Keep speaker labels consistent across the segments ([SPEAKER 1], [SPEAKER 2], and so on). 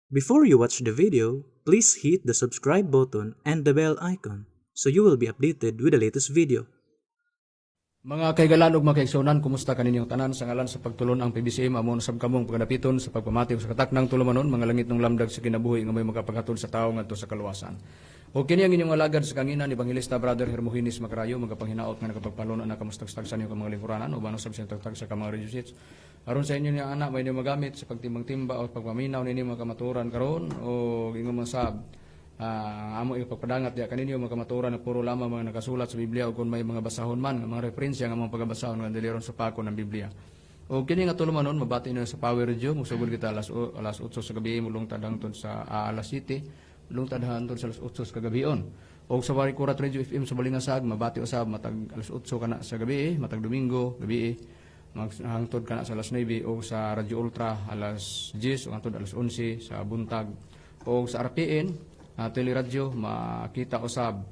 [SPEAKER 1] Before you watch the video, please hit the subscribe button and the bell icon so you will be updated with the latest video.
[SPEAKER 2] Mga kahigalaan ug mga kaigsuonan, kumusta kaninyong tanan? Sa ngalan sa pagtulon ang PBCM, amo sab kamong pagadapiton sa pagpamati sa kataknang tulumanon, mga langit ng lamdag sa kinabuhi nga may makapaghatod sa tawo ngadto sa kaluwasan. O kini ang inyong alagad sa kanginan, Evangelista Brother Hermogenes Macarayo, magapanghinawot nga nakapagpalon na kamustagstag sa inyong mga lingkuranan uban usab sa tagtag sa mga radio sets. Aron sa inyo niya anak may inyo magamit sa pagtimbang-timba o pagpaminaw ninyo mga kamatuoran karon o ingon man sab amo ipagpadangat diya kaninyo mga kamatuoran na puro lamang mga nakasulat sa Biblia o kung may mga basahon man nga mga referensya nga mga pagabasahon nga dili ron sa pako ng Biblia. O kini nga tulumanon mabati ninyo sa Power Radio, musugod kita alas 8 sa gabi mulungtad hangtod sa alas 7, lungtad hangtod sa alas 8 sa kagabion. O sa Barikurat Radio FM sa Balingasag mabati usab matag alas 8 kana sa gabi, matag Domingo gabi hangtod kana sa alas 9, o sa Radio Ultra alas 10 o hangtod alas 11 sa buntag. O sa RPN teleradyo makita usab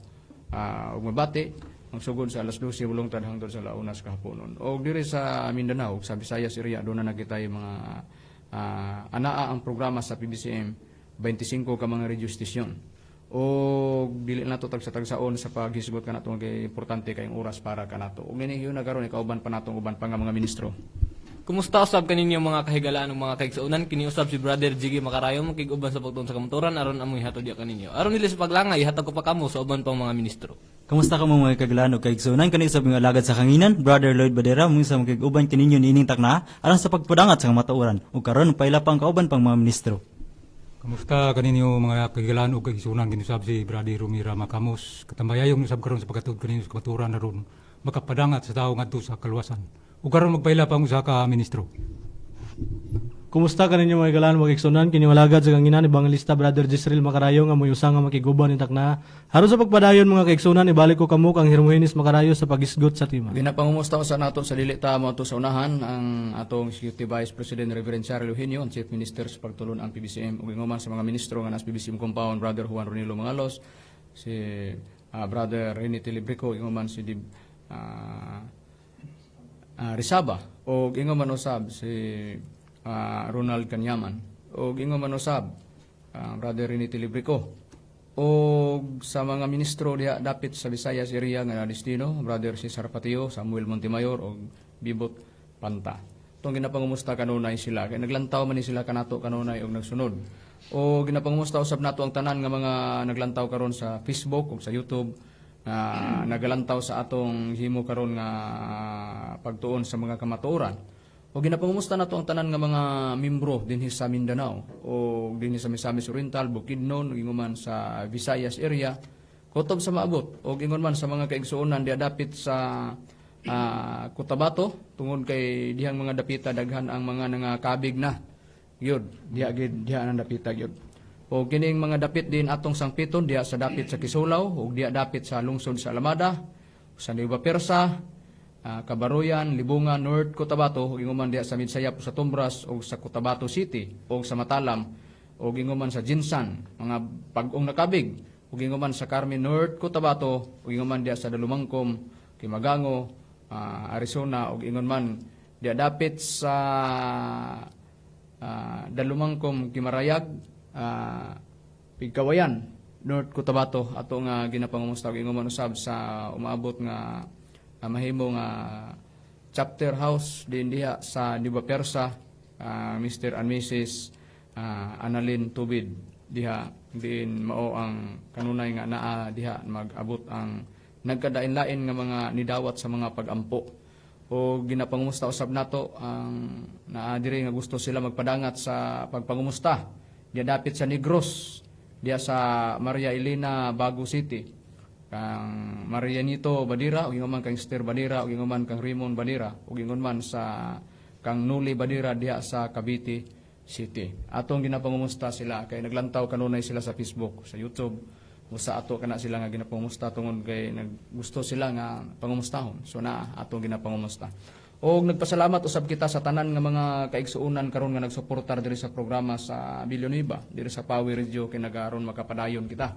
[SPEAKER 2] ug mabati magsugod sa alas 12 mulungtad hangtod sa launa sa kahaponon. Og diri sa Mindanao ug sa Visayas area doon na nakita yung mga anaa ang programa sa PBCM, 25 ka mga radio station. O dili na to tagsa-tagsaon sa paghisgot kanato kay importante kayong oras para kanato. Ug nini na karon ikauban pa natong uban pa nga mga ministro.
[SPEAKER 3] Kumusta usab kaninyo, mga kahigalaan ug mga kaigsuonan? Kini usab si Brother Jiggy Makarayo, makig-uban sa pagtuon sa kamatuoran aron among ihatod diya kaninyo. Aron dili sa paglangay, ihatag ko pa kamo sa uban pang mga ministro.
[SPEAKER 4] Kamusta ka mo, mga kagalaan ug kaigsuonan? Kani sa mga alagad sa kanginan, Brother Lloyd Badera, mong sa makig-uban kaninyo niining takna aron sa pagpadangat sa kamatuoran. Ug karon paila pang kauban pang mga ministro.
[SPEAKER 5] Kamusta kaninyo, mga kahigalaan ug kaigsuonan? Kinusab si Brother Rumira Makamos. Katambayayong usab karon sa paghatod kaninyo sa kamatuoran aron makapadangat sa tawo ngadto sa kaluwasan. Ug karon magpaila pa ang usa ka ministro.
[SPEAKER 6] Kumusta kaninyo, mga higalaan, mga kaigsuonan? Kini alagad sa kanginan, Evangelista Brother Jisreel Makarayo, nga moyusa nga makiguban ni takna. Aron sa pagpadayon, mga kaigsuonan, ibalik ko kamo kang Hermogenes Makarayo sa paghisgot sa tema.
[SPEAKER 2] Ginapangumusta sa nato sa dili ta mo sa unahan ang atong Executive Vice President Reverend Charlie Eugenio, ang Chief Minister sa pagtulon ang PBCM, ug ingon man sa mga ministro nga nas PBCM compound, Brother Juan Ronilo Mangalos, si Brother Rene Tilibrico, ingon man si Dib Risaba, ug ingon man usab si Ronald Kanyaman, ug ingon man usab Brother Rene Tilibrico, ug sa mga ministro diha dapit sa Visayas area nga destino, Brother Cesar Patio, Samuel Montemayor ug Bibot Panta. Itong ginapangumusta kanunay sila kay naglantaw man ni sila kanato kanunay og nagsunod. O ginapangumusta usab nato ang tanan nga mga naglantaw karon sa Facebook ug sa YouTube nga nagalantaw sa atong himo karon nga pagtuon sa mga kamatuoran. O ginapangumusta nato ang tanan nga mga membro dinhi sa Mindanao o dinhi sa Misamis Oriental, Bukidnon, ug ingon man sa Visayas area, kutob sa maabot, o ingon man sa mga kaigsuonan diha dapit sa Cotabato, tungod kay dihang mga dapita daghan ang mga nangakabig na gyud diha gid diha ang dapita gyud. O kining mga dapit din atong sangpiton diha sa dapit sa Kisulaw ug diha dapit sa lungsod sa Alamada, sa Nueva Persa, Cabaruyan, Libungan, North Cotabato, ug ingon man diha sa Midsayap, sa Tumbras ug sa Cotabato City ug sa Matalam, ug ingon man sa Gensan, mga bag-ong nakabig, ug ingon man sa Carmen, North Cotabato, ug ingon man diha sa Dalumangkom, Kimagango, Arizona, ug ingon man diha dapit sa Dalumangkom, Kimarayag, Pigkawayan, North Cotabato, ato nga ginapangumusta, ug ingon man usab sa umaabot nga mahimo nga chapter house din diha sa Nueva Persa, Mr. and Mrs. Annalyn Tubid diha din mao ang kanunay nga naa diha mag-abot ang nagkadain-lain nga mga nidawat sa mga pagampo. O ginapangumusta usab nato ang naa diri nga gusto sila magpadangat sa pagpangumusta diha dapit sa Negros, diha sa Maria Elena, Bago City, kang Marianito Badira, ug ingon man kang Esther Badira, ug ingon man kang Raymond Badira, ug ingon man sa kang Nuli Badira diha sa Cavite City. Atong ginapangumusta sila kay naglantaw kanunay sila sa Facebook, sa YouTube. Usa ato kana sila nga ginapangumusta tungod kay naggusto sila nga pangumustahon. So na atong ginapangumusta. Og nagpasalamat usab kita sa tanan nga mga kaigsuonan karon nga nagsuportar diri sa programa sa Villanueva, diri sa Power Radio, kay nagaron makapadayon kita.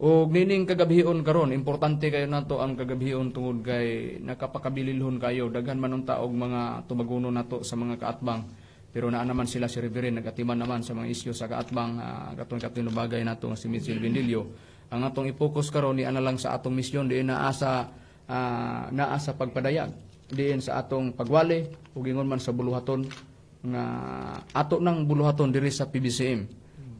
[SPEAKER 2] Og nining kagabhion karon, importante kayo nato ang kagabhion tungod kay nakapakabililhon kayo, daghan man unta og mga tubaguno nato sa mga kaatbang. Pero naa naman sila si Reverend nagatiman naman sa mga isyu sa kaatbang katong katinubagay nato nga si Mitchell Bendilio. Ang atong i-focus karon ni ana lang sa atong misyon diin naa sa pagpadayag diin sa atong pagwali ug ingon man sa buluhaton nga ato nang buluhaton diri sa PBCM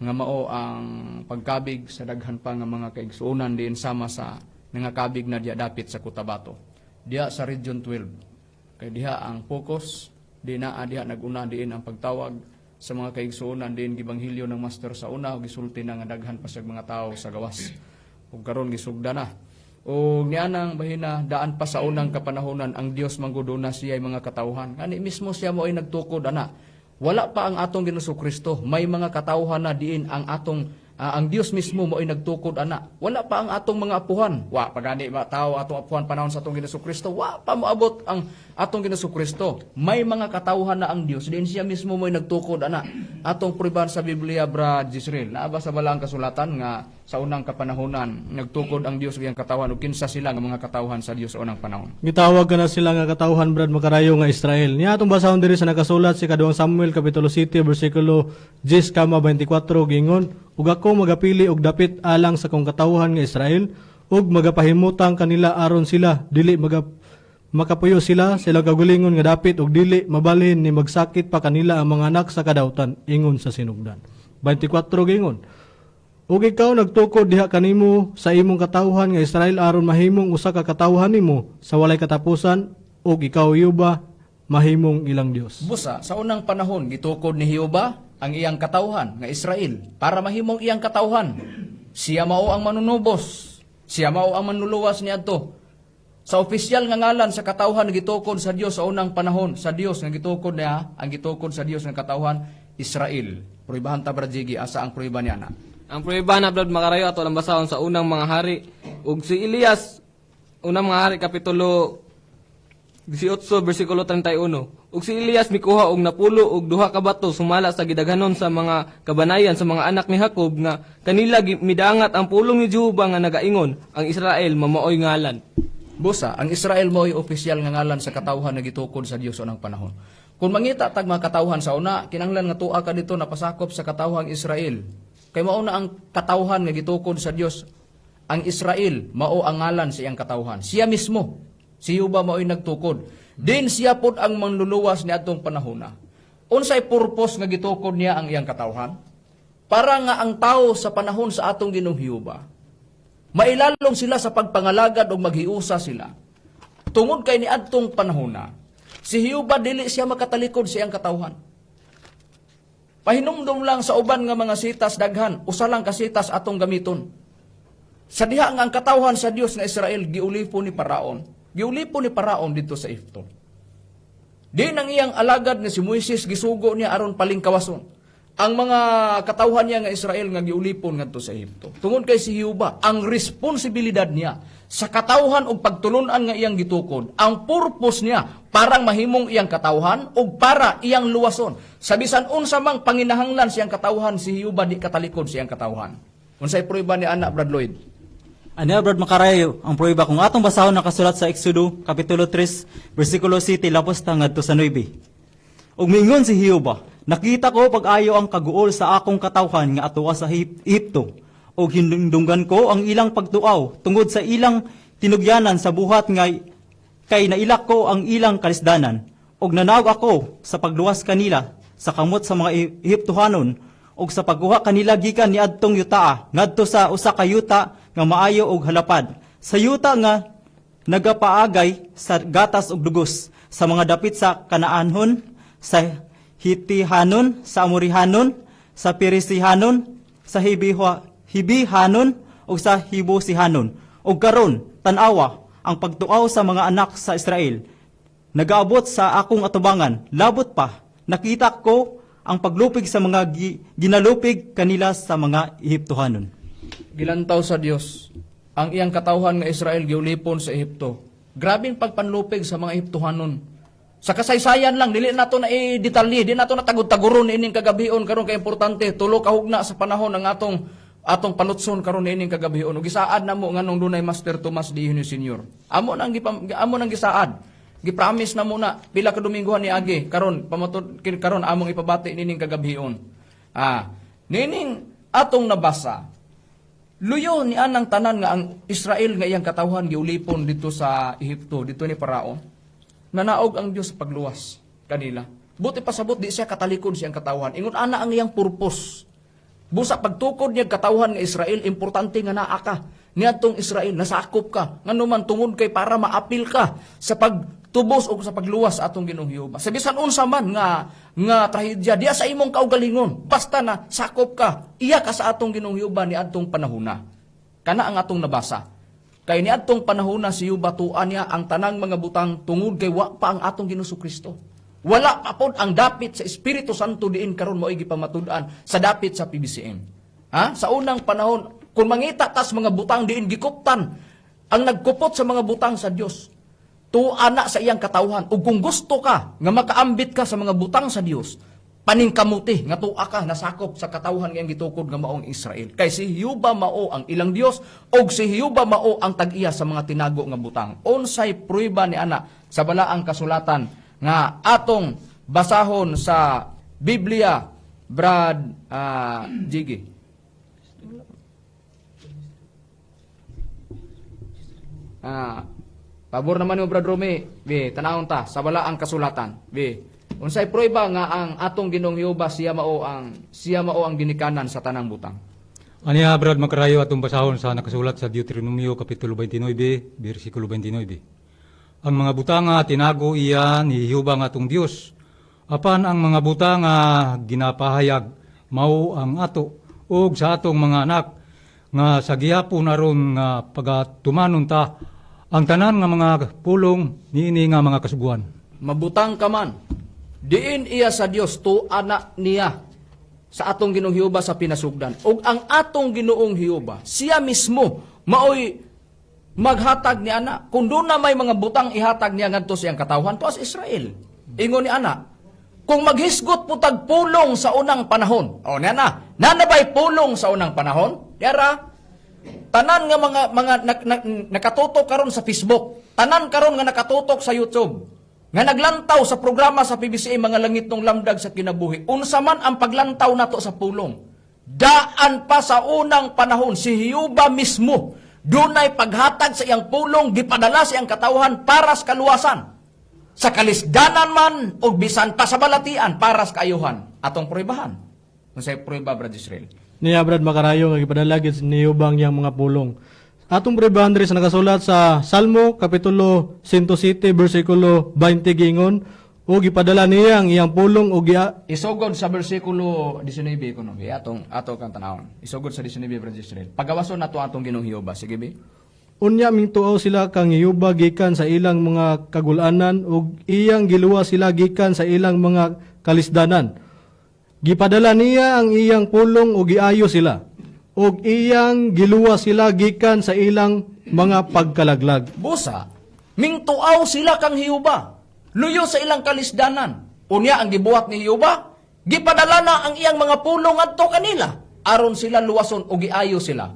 [SPEAKER 2] nga mao ang pagkabig sa daghan pa nga mga kaigsuonan diin sama sa nangakabig na diya dapit sa Cotabato diha sa Region 12 kay diha ang focus di naa diha naguna diin ang pagtawag sa mga kaigsuonan diin gibanghilyo ng master sa una ug gisulti na nga daghan pa siya mga tawo sa gawas ug karon gisugda na. Ug nianang bahina daan pa sa unang kapanahonan ang Dios mangguduna siya mga katawhan. Ngani mismo siya mo ay nagtukod ana. Wala pa ang atong Ginoong Kristo, may mga katawhan na diin ang atong ang Dios mismo mo ay nagtukod ana. Wala pa ang atong mga apuhan. Wa pa gani ba tao atong apuhan panahon sa atong Ginoong Kristo. Wa pa moabot ang atong Ginoong Kristo. May mga katawhan na ang Dios diin siya mismo mo ay nagtukod ana. Atong pruebahan sa Biblia, Brad Jisrael. Naa ba sa balaang kasulatan nga sa unang kapanahonan nagtukod ang Dios iyang katawhan ug kinsa sila nga mga katawhan sa Dios sa unang panahon?
[SPEAKER 6] Gitawag ka na sila nga katawhan, Brad Makarayo, nga Israel. Niya atong basahon diri sa nakasulat sa Ikaduhang Samuel kapitulo 7 bersikulo 10 kama 24, gingon, "Ug ako magapili og dapit alang sa kong katawhan nga Israel ug magapahimutang kanila aron sila dili maga makapuyo sila sila kaugalingon nga dapit ug dili mabalhin ni magsakit pa kanila ang mga anak sa kadautan ingon sa sinugdan." 24 gingon, "Ug ikaw nagtukod diha kanimo sa imong katawhan nga Israel aron mahimong usa ka katawhan nimo sa walay katapusan ug ikaw Jehova mahimong ilang Dios."
[SPEAKER 2] Busa, sa unang panahon, gitukod ni Jehova ang iyang katawhan nga Israel para mahimong iyang katawhan. Siya mao ang manunubos. Siya mao ang manluluwas niadto. Sa opisyal nga ngalan sa katawhan nga gitukod sa Dios sa unang panahon, sa Dios nga gitukod niya, ang gitukod sa Dios nga katawhan Israel. Pruebahan ta, Brad Jiggy, asa ang prueba niya na?
[SPEAKER 3] Ang prueba na, Brad Makarayo, ato lang basahon sa Unang Mga Hari. Ug si Elias, Unang Mga Hari kapitulo 18 bersikulo 31. Ug si Elias mikuha og napulo og duha ka bato sumala sa gidaghanon sa mga kabanayan sa mga anak ni Jacob nga kanila midangat ang pulong ni Jehova nga nagaingon, "Ang Israel mamaoy ngalan."
[SPEAKER 2] Busa, ang Israel mo'y opisyal nga ngalan sa katawhan nga gitukod sa Dios sa unang panahon. Kung mangita tag mga katawhan sa una, kinahanglan nga tua ka dito napasakop sa katawhang Israel. Kay mao na ang katawhan nga gitukod sa Dios. Ang Israel mao ang ngalan sa iyang katawhan. Siya mismo, si Jehova mao'y nagtukod. Din siya pod ang manluluwas ni atong panahona. Unsay purpose nga gitukod niya ang iyang katawhan? Para nga ang tao sa panahon sa atong Ginoong Jehova, mailalong sila sa pagpangalagad o maghiusa sila. Tungod kay niadtong panahona, si Jehova dili siya makatalikod sa iyang katawhan. Pahinumdum lang sa uban nga mga sitas daghan, usa lang ka sitas atong gamiton. Sa diha nga ang katawhan sa Dios nga Israel giulipon ni Paraon. Giulipon ni Paraon didto sa Ehipto. Di nang iyang alagad nga si Moises gisugo niya aron palingkawason ang mga katawhan niya nga Israel nga giulipon ngadto sa Ehipto. Tungod kay si Jehova, ang responsibilidad niya sa katawhan og pagtulunan nga iyang gitukod, ang purpose niya parang mahimong iyang katawhan ug para iyang luwason. Sa bisan unsa mang panginahanglan siyang katawhan, si Jehova di katalikod siyang katawhan. Unsay prueba ni anak, Brad Lloyd?
[SPEAKER 4] Ano, Brad Makarayo, ang prueba kung atong basahon nakasulat sa Exodo, Kapitulo 3, versikulo 7, lapos ta ngadto sa 9. Ug miingon si Jehova, "Nakita ko pag-ayo ang kaguol sa akong katawhan nga atuwa sa Ehipto, ug hinungdan ko ang ilang pagtuaw tungod sa ilang tinugyanan sa buhat nga kay nailak ko ang ilang kalisdanan, ug nanaog ako sa pagluwas kanila sa kamot sa mga Ehiptohanon ug sa pagkuha kanila gikan niadtong yutaa ngadto sa usa ka yuta nga maayo og halapad, sa yuta nga nagapaagay sa gatas ug dugos, sa mga dapit sa Kanaanhon, sa Hitihanon, sa Amorihanon, sa Perisihanon, sa Hibihanon ug sa Hibusihanon. Ug karon, tan-awa ang pagtuaw sa mga anak sa Israel nagaabot sa akong atubangan. Labot pa, nakita ko ang paglupig sa mga ginalupig kanila sa mga Ehiptohanon."
[SPEAKER 2] Gilantaw sa Dios ang iyang katawhan nga Israel giulipon sa Ehipto. Grabing pagpanlupig sa mga Ehiptohanon. Sa kasaysayan lang, dili nato na i-detalye, di nato na tagud-taguron ining kagabion karon kay importante tulo ka hugna sa panahon ang atong atong palutson karon ining kagabion. Ug gisaad namo nganong dunay Master Tomas D. Eugenio Senior. Amo nang gisaad. Gipromise na muna pila ka Domingohan ni agi karon pamatud karon among ipabati nining kagabhion. Nining atong nabasa, luyo ni anang tanan nga ang Israel nga iyang katawhan giulipon dito sa Ehipto, dito ni Parao. Nanaog ang Dios sa pagluwas kanila. Buti pasabot di siya katalikod siyang katawhan. Ingon ana ang iyang purpose. Busa pagtukod niya katawhan nga Israel, importante nga naa ka niadtong Israel, nasakop ka. Ngano man tungod kay para maapil ka sa pagtubos o sa pagluwas sa atong Ginoong Jehova. Sa bisan unsa man nga nga trahedya diya sa imong kaugalingon, basta na sakop ka, iya ka sa atong Ginoong Jehova niadtong panahona. Kana ang atong nabasa. Kay niadtong panahona si Jehova tuan niya ang tanang mga butang tungod kay wa pa ang atong Ginoong Kristo. Wala pa pod ang dapit sa Espiritu Santo diin karon mao'y gipamatud-an sa dapit sa PBCM. Ha? Sa unang panahon, kung mangita tas mga butang diin gikuptan, ang nagkupot sa mga butang sa Dios, tuwa na sa iyang katawhan. Ug kung gusto ka nga makaambit ka sa mga butang sa Dios, paningkamuti nga tuwa ka nasakop sa katawhan nga iyang gitukod nga maong Israel. Kay si Jehova mao ang ilang Dios ug si Jehova mao ang tag-iya sa mga tinago nga butang. Unsay pruweba ni ana sa balaang kasulatan nga atong basahon sa Biblia, Brad Jiggy? Pabor naman mo, Brad Rumi. Bi, tanawon ta sa balaang kasulatan. Bi, unsay pruweba nga ang atong Ginoong Jehova siya mao ang ginikanan sa tanang butang?
[SPEAKER 5] Aniya, Brad Makarayo, atong basahon sa nakasulat sa Deuteronomio Kapitulo 29, versikulo 29. Ang mga butanga tinago iya ni Jehova nga atong Dios. Apan ang mga butanga ginapahayag mao ang ato ug sa atong mga anak nga sa gihapon aron nga pagatumanon ta ang tanan nga mga pulong niini nga mga kasuguan.
[SPEAKER 2] Mabutang ka man, diin iya sa Dios to anak niya sa atong Ginoong Jehova sa pinasugdan. Ug ang atong Ginoong Jehova, siya mismo maoy maghatag ni ana. Kung doon na may mga butang ihatag niya ngadto sa iyang katawhan to as Israel. Ingon ni ana, kung maghisgot po tag pulong sa unang panahon. O niya na, nanabay pulong sa unang panahon? Yara, tanan nga mga nakatutok karon sa Facebook, tanan karon nga nakatutok sa YouTube, nga naglantaw sa programa sa PBCA Mga Langit ng Lamdag sa Kinabuhi, unsa man ang paglantaw nato sa pulong, daan pa sa unang panahon, si Jehova mismo dunay paghatag sa iyang pulong, gipadala sa iyang katawhan para sa kaluwasan, sa kalisdanan man o bisan pa sa balatian para sa kaayuhan. Atong pruebahan. Unsay prueba, Brad Israel?
[SPEAKER 6] Niya, Brad Makarayo, nga gipadala gid ni Jehova ang iyang mga pulong. Atong pruebahan diri sa nakasulat sa Salmo kapitulo 107 bersikulo 20, gingon o gipadala niya ang iyang pulong og
[SPEAKER 2] Isugod sa bersikulo 19 kuno, bi, atong ato kang tanawon. Isugod sa 19, Brad Israel. Pagawason nato atong Ginoong Jehova. Sige, bi.
[SPEAKER 6] Unya mingtuaw sila kang Jehova gikan sa ilang mga kagulanan ug iyang giluwas sila gikan sa ilang mga kalisdanan. Gipadala niya ang iyang pulong ug giayo sila ug iyang giluwas sila gikan sa ilang mga pagkalaglag.
[SPEAKER 2] Busa, mingtuaw sila kang Jehova. Luyo sa ilang kalisdanan. Unya ang gibuhat ni Jehova, gipadala na ang iyang mga pulong adto kanila aron sila luwason o giayo sila.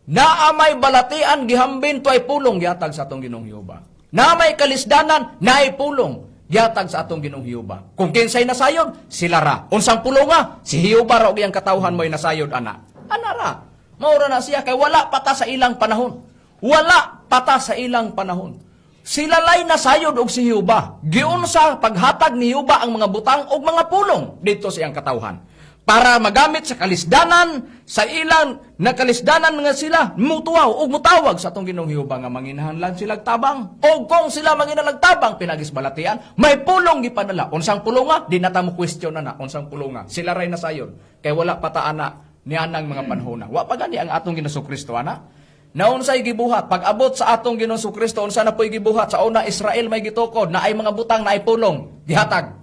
[SPEAKER 2] Naa may balatian, gihambin to ay pulong gihatag sa atong Ginoong Jehova. Naa may kalisdanan, naay pulong gihatag sa atong Ginoong Jehova. Kung kinsay nasayod, sila ra. Unsang pulong nga? Si Jehova ra og iyang katawhan mo'y nasayod ana. Ana ra. Maura na siya kay wala pata sa ilang panahon. Wala pata sa ilang panahon. Sila lay nasayod og si Jehova. Giunsa paghatag ni Jehova ang mga butang og mga pulong dito sa iyang katawhan para magamit sa kalisdanan, sa ilang nakalisdanan nga sila mutuaw og mutawag sa atong Ginoong Jehova nga manginahanglan sila tabang. Og kung sila manginahanglan tabang pinagis balatian, may pulong gipadala. Unsang pulong nga? Di na ta mo question na na unsang pulong nga. Sila ray nasayon kay wala pa ta ana nianang mga panahona. Wa pa gani ang atong Ginoong Kristo ana. Naunsay gibuhat pag abot sa atong Ginoong Kristo? Unsa na po'y gibuhat sa una? Israel may gitukod, naay mga butang, naay pulong gihatag.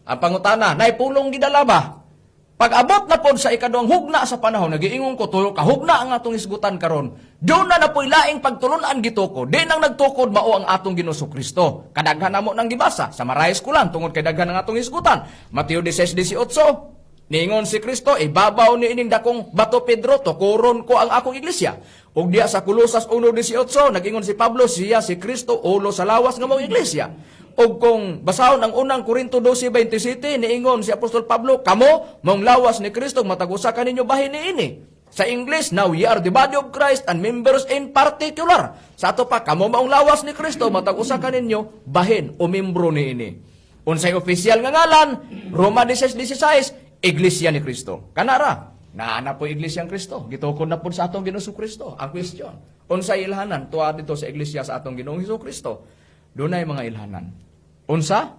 [SPEAKER 2] Ang pangutana, naay pulong gidala ba? Pag abot na pod sa ikaduhang hugna sa panahon, nagiingon ko, tulo kahugna ang atong isgutan karon. Doon na napoy laing pagtulunan gitukod. Di nang nagtukod mao ang atong Ginoong Kristo. Kadaghan namo nang gibasa. Sa marayos ko lang tungod kay daghan ang atong isgutan. Mateo 16:18. Niingon si Kristo, ibabaw ni ining dakong bato, Pedro, tukuron ko ang akong iglesia. Ug diya sa Kolosas 1:18, nag-ingon si Pablo, siya si Kristo, ulo sa lawas nga maong iglesia. Ug kung basahon ang unang Korinto 12:27, niingon si Apostol Pablo, kamo maong lawas ni Kristo, matag usa kaninyo bahin niini. Sa English, "Now ye are the body of Christ and members in particular." Sa ato pa, kamo maong lawas ni Kristo, matag usa kaninyo bahin o membro niini. Unsay opisyal nga ngalan? Roma 16:16, Iglesia ni Kristo. Kanara, naa na po Iglesia ang Kristo. Gitukod na po sa atong Ginoong Kristo. Ang question, unsay ilhanan tuwa dito sa Iglesia sa atong Ginoong Hesus Kristo? Dunay mga ilhanan. Unsa?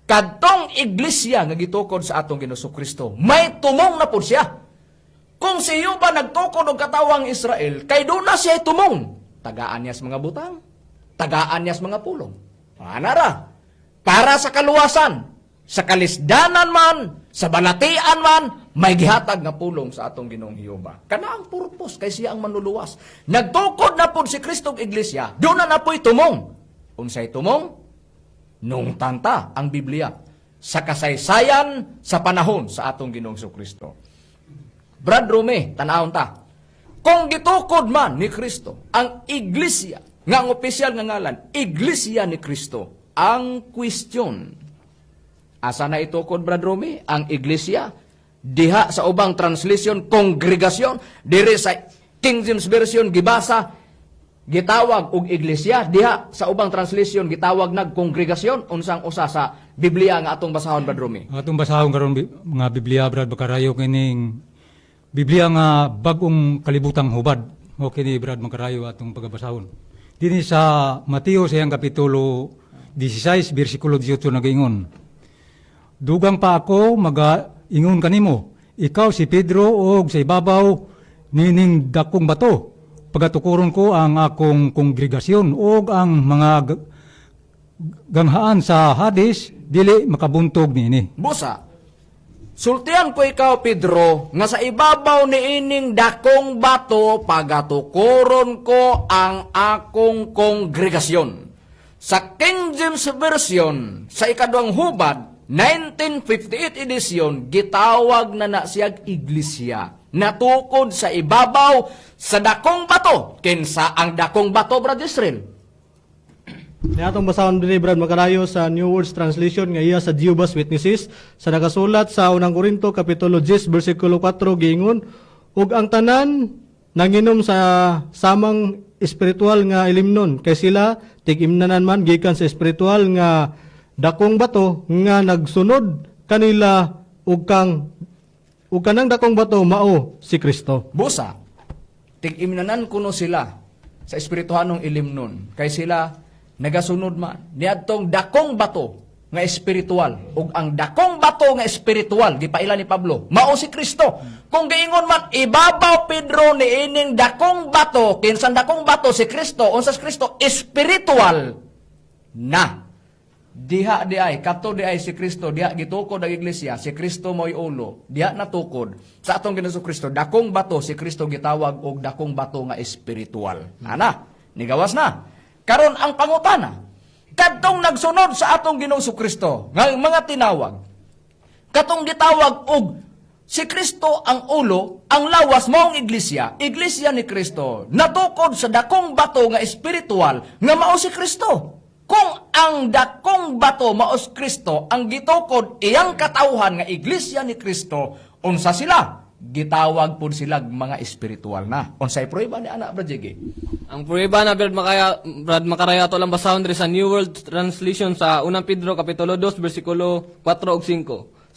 [SPEAKER 2] Kadtong iglesia nga gitukod sa atong Ginoong Kristo, may tumong na po siya. Kung si Yuba nagtukod og katawang Israel, kay doon na siya tumong. Tagaan niya sa mga butang, tagaan niya sa mga pulong. Anara, para sa kaluwasan, sa kalisdanan man, sa balatian man, may gihatag nga pulong sa atong Ginoong Hiyoba. Kana ang purpose, kay siya ang manluluwas. Nagtukod na pod si Kristo og iglesia, doon na napoy tumong. Unsay tumong? Nung tanta ang Biblia sa kasaysayan sa panahon sa atong Ginoong Kristo. Brad Rome, tanawon ta. Kung gitukod man ni Kristo ang iglesia, nga ang opisyal nga ngalan, Iglesia ni Kristo, ang question, asa na itukod, Brad Rome, ang iglesia? Diha sa ubang translation, kongregasyon, diri sa King James Version, gibasa, gitawag og iglesia, diha sa ubang translation, gitawag nag kongregasyon, unsang usa sa Biblia nga atong basahon, Brad Rome?
[SPEAKER 5] Ang atong basahon karon mga Biblia, Brad Makarayo, kining Biblia nga Bag-ong Kalibutang Hubad. Mao kini, Brad Makarayo, atong pagabasahon. Dinhi sa Mateo sa iyang kapitulo 16 bersikulo 18 nagaingon: "Dugang pa ako maga ingon kanimo, ikaw si Pedro og sa ibabaw nining dakong bato pagatukuron ko ang akong kongregasyon og ang mga ganghaan sa Hades dili makabuntog niini."
[SPEAKER 2] Busa, sultian ko ikaw, Pedro, nga sa ibabaw ni ining dakong bato, pagatukuron ko ang akong kongregasyon. Sa King James Version, sa ikaduhang hubad, 1958 edition, gitawag na na siyag iglesia. Natukod sa ibabaw sa dakong bato. Kinsa ang dakong bato, Brad Israel?
[SPEAKER 6] Niya atong basahon dinhi, Brad Makarayo, sa New World Translation nga iya sa Jehovah's Witnesses sa nakasulat sa unang Korinto kapitulo 10 bersikulo 4 giingon, "Ug ang tanan nanginom sa samang espiritual nga ilimnon kay sila tig-imnanan man gikan sa espiritual nga dakong bato nga nagsunod kanila ug kanang dakong bato mao si Kristo."
[SPEAKER 2] Busa, tig-imnanan kuno sila sa espirituhanong ilimnon. Kay sila nagasunod man niadtong dakong bato nga espiritual. Ug ang dakong bato nga espiritual, gipaila ni Pablo, mao si Kristo. Kung giingon man, ibabaw, Pedro, ni ining dakong bato, kinsan dakong bato? Si Kristo. Unsa si Kristo? Espiritual na. Diha di ay, kato di ay si Kristo, diha gitukod ang iglesia, si Kristo mo'y ulo, diha natukod. Sa atong Ginoong Kristo, dakong bato, si Kristo gitawag og dakong bato nga espiritual. Ana, nigawas na. Karon ang pangutana, kadtong nagsunod sa atong Ginoong Kristo, nga mga tinawag, katong gitawag og si Kristo ang ulo, ang lawas maong iglesia, iglesia ni Kristo, natukod sa dakong bato nga espiritual nga mao si Kristo. Kung ang dakong bato mao si Kristo, ang gitukod iyang katawhan nga iglesia ni Kristo, unsa sila? Gitawag pud sila mga espiritual na. Unsay prueba ni ana, Brad Jiggy?
[SPEAKER 3] Ang prueba na, Brad Makaya, Brad Makaraya, ato lang basahon diri sa New World Translation sa unang Pedro kapitulo 2 bersikulo 4 ug 5.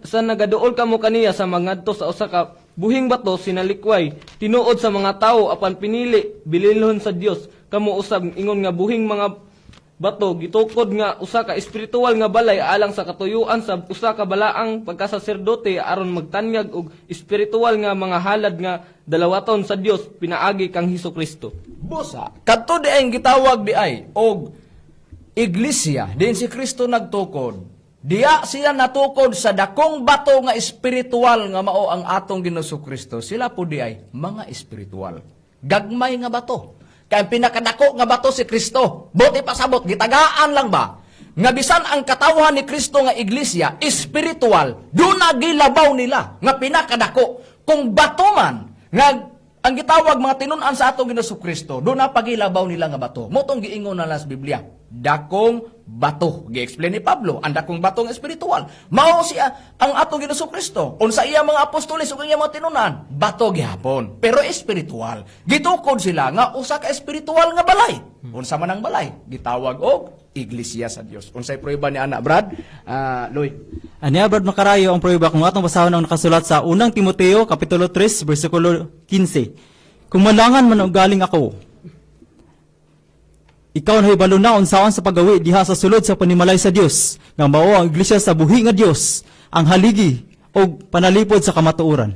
[SPEAKER 3] Sa nagaduol kamo kaniya sa mangadto sa usa ka buhing bato sinalikway tinuod sa mga tawo apan pinili bililhon sa Dios, kamo usab ingon nga buhing mga bato gitukod nga usa ka espiritual nga balay alang sa katuyuan sa usa ka balaang pagkasaserdote aron magtanyag og espiritual nga mga halad nga dalawaton sa Dios pinaagi kang Hesus Kristo.
[SPEAKER 2] Busa, kadto di ay gitawag di ay og iglesia, diin si Kristo nagtukod. Diya siya natukod sa dakong bato nga espiritual nga mao ang atong Ginoong Kristo. Sila po di ay mga espiritual. Gagmay nga bato. Kay ang pinakadako nga bato si Kristo. Buot pasabot, gitagaan lang ba?
[SPEAKER 7] Nga bisan ang katawhan ni Kristo nga iglesia espiritual, duna gilabaw nila nga pinakadako. Kung bato man nga ang gitawag mga tinun-an sa atong Ginoong Kristo, duna pagilabaw nila nga bato. Mao tong giingon na lang sa Biblia, dakong bato. Gi-explain ni Pablo, ang dakong bato nga espiritual. Mao siya ang atong Ginoong Kristo. Unsa iya mga apostoles ug iya mga tinun-an, bato gihapon, pero espiritual. Gitukod sila nga usa ka espiritual nga balay. Unsa man ang balay? Gitawag og iglesia sa Dios. Unsay prueba ni ana, Brad? Ah, Loy.
[SPEAKER 4] Aniya, Brad Makarayo, ang pruweba kung atong basahon ang nakasulat sa unang Timoteo, Kapitulo 3, versikulo 15. Kung malangan man og galing ako, ikaw na hibalo na unsaon sa paggawi diha sa sulod sa panimalay sa Dios, nga mao ang iglesia sa buhi nga Dios, ang haligi og panalipod sa kamatuoran.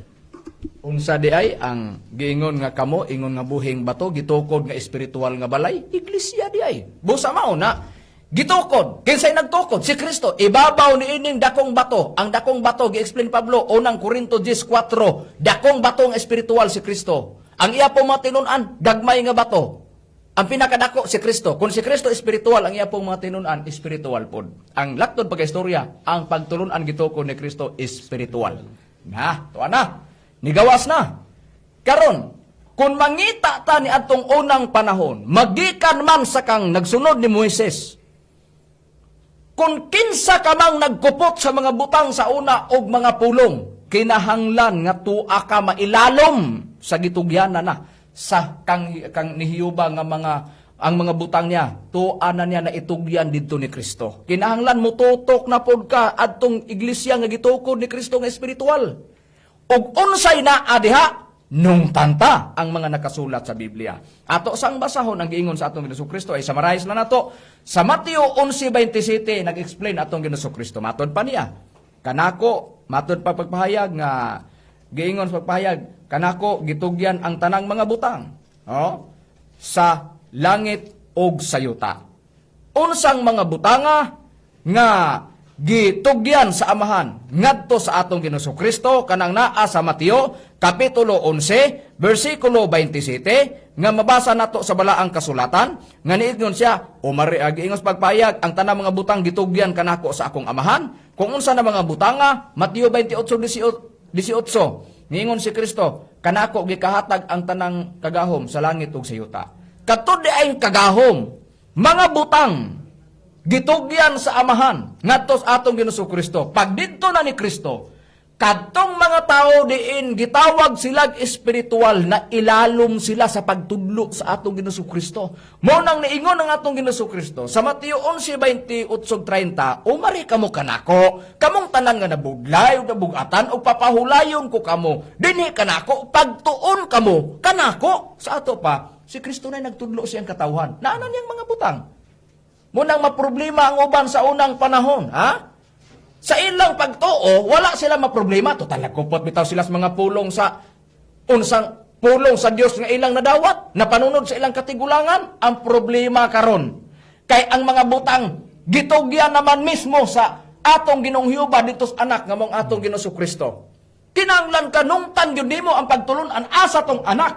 [SPEAKER 7] Unsa di ay ang giingon nga kamo, ingon nga buhing bato, gitukod nga espiritual nga balay, iglesia di ay. Busa mao na gitukod. Kinsay nagtukod? Si Kristo. Ibabaw ni ining dakong bato. Ang dakong bato gi-explain Pablo unang Korinto 10:4, dakong bato nga espiritual si Kristo. Ang iya po mga tinun-an, gagmay nga bato. Ang pinakadako si Kristo. Kung si Kristo espiritual, ang iya pong mga tinun-an espiritual pod. Ang laktod pagkaistorya, ang pagtulun-an gitukod ni Kristo espiritual. Na, tuwa na. Nigawas na. Karon, kung mangita ta ni atong unang panahon, magikan man sa kang nagsunod ni Moises, kung kinsa ka mang nagkupot sa mga butang sa una og mga pulong, kinahanglan nga tua ka mailalom sa gitugyanan na sa kang nihiyuba nga mga ang mga butang niya, tua na niya na itugyan didto ni Kristo. Kinahanglan mututok na pod ka adtong iglesia nga gitukod ni Kristo nga espiritual. Ug unsay naa diha nung tanta ang mga nakasulat sa Biblia. Ato sang basahon ang giingon sa atong Ginoong Kristo ay summarize na nato sa Mateo 11:27, nag-explain atong Ginoong Kristo. Matod pa niya, kanako, matod pa pagpahayag nga giingon sa pagpahayag, kanako gitugyan ang tanang mga butang, oh, sa langit ug sa yuta. Unsang mga butanga nga gitugyan sa Amahan ngadto sa atong Ginoong Kristo kanang naa sa Mateo kapitulo 11 bersikulo 27 nga mabasa nato sa balaang kasulatan nga niingon siya, umari giingon sa pagpahayag, ang tanang mga butang gitugyan kanako sa akong Amahan. Kung unsa na mga butanga, Mateo 28:18, niingon si Kristo, kanako gikahatag ang tanang kagahom sa langit ug sa yuta. Katud di ay kagahom, mga butang gitugyan sa Amahan ngadto sa atong Ginoong Kristo. Pag didto na ni Kristo, kadtong mga tao diin gitawag silag espiritual na ilalom sila sa pagtudlo sa atong Ginoong Kristo. Mao nang niingon ang atong Ginoong Kristo sa Mateo 11:28-30, umari kamo kanako, kamong tanan nga nabudlay ug nabugatan, ug papahulayon ko kamo. Dinhi kanako, pagtuon kamo kanako. Sa ato pa, si Kristo na nagtudlo siyang katawhan. Naa na niyang mga butang. Munang maproblema ang uban sa unang panahon, ha? Sa ilang pagtuo, wala sila maproblema. Total, nagkupot bitaw sila sa mga pulong sa unsang pulong sa Dios nga ilang nadawat, napanunod sa ilang katigulangan. Ang problema karon, kay ang mga butang gitugyan naman mismo sa atong Ginoong Hiuba dito sa anak nga mong atong Ginoong Kristo. Kinahanglan ka nungtan gyud nimo ang pagtulun-an asa tong anak.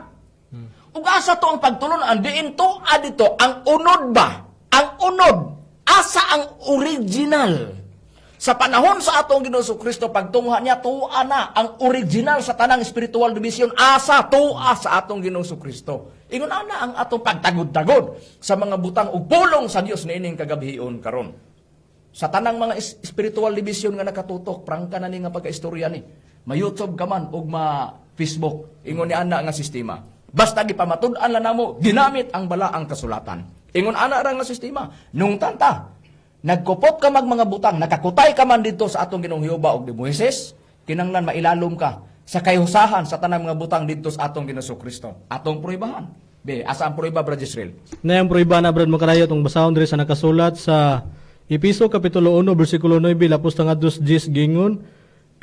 [SPEAKER 7] Ug asa to ang pagtulun-an diin to adito ang unod ba? Ang unod, asa ang original. Sa panahon sa atong Ginoong Kristo, pagtungha niya, tuwa na ang original sa tanang spiritual division, asa tuwa sa atong Ginoong Kristo. Ingon ana ang atong pagtagod-tagod sa mga butang ug pulong sa Dios niining kagabhion karon. Sa tanang mga spiritual division nga nakatutok, prangka na ni nga pagkaistorya ni. Ma-YouTube ka man ug ma-Facebook, ingon ni ana nga sistema. Basta gipamatud-an lang namo, ginamit ang balaang kasulatan. Ingon ana ra nga sistema. Nung tanta, nagkupot ka mag mga butang, nakakutay ka man dito sa atong Ginoong Jehova og ni Moises, kinanglan mailalom ka sa kayhusahan sa tanang mga butang dito sa atong Ginoong Kristo. Atong pruibahan. Be, asa ang pruiba, Brad Israel?
[SPEAKER 6] Na ang pruiba na, Brad Makarayo, itong basahon diri sa nakasulat sa Episo Kapitulo 1, versikulo 9, lapos nga 2:10, gingon,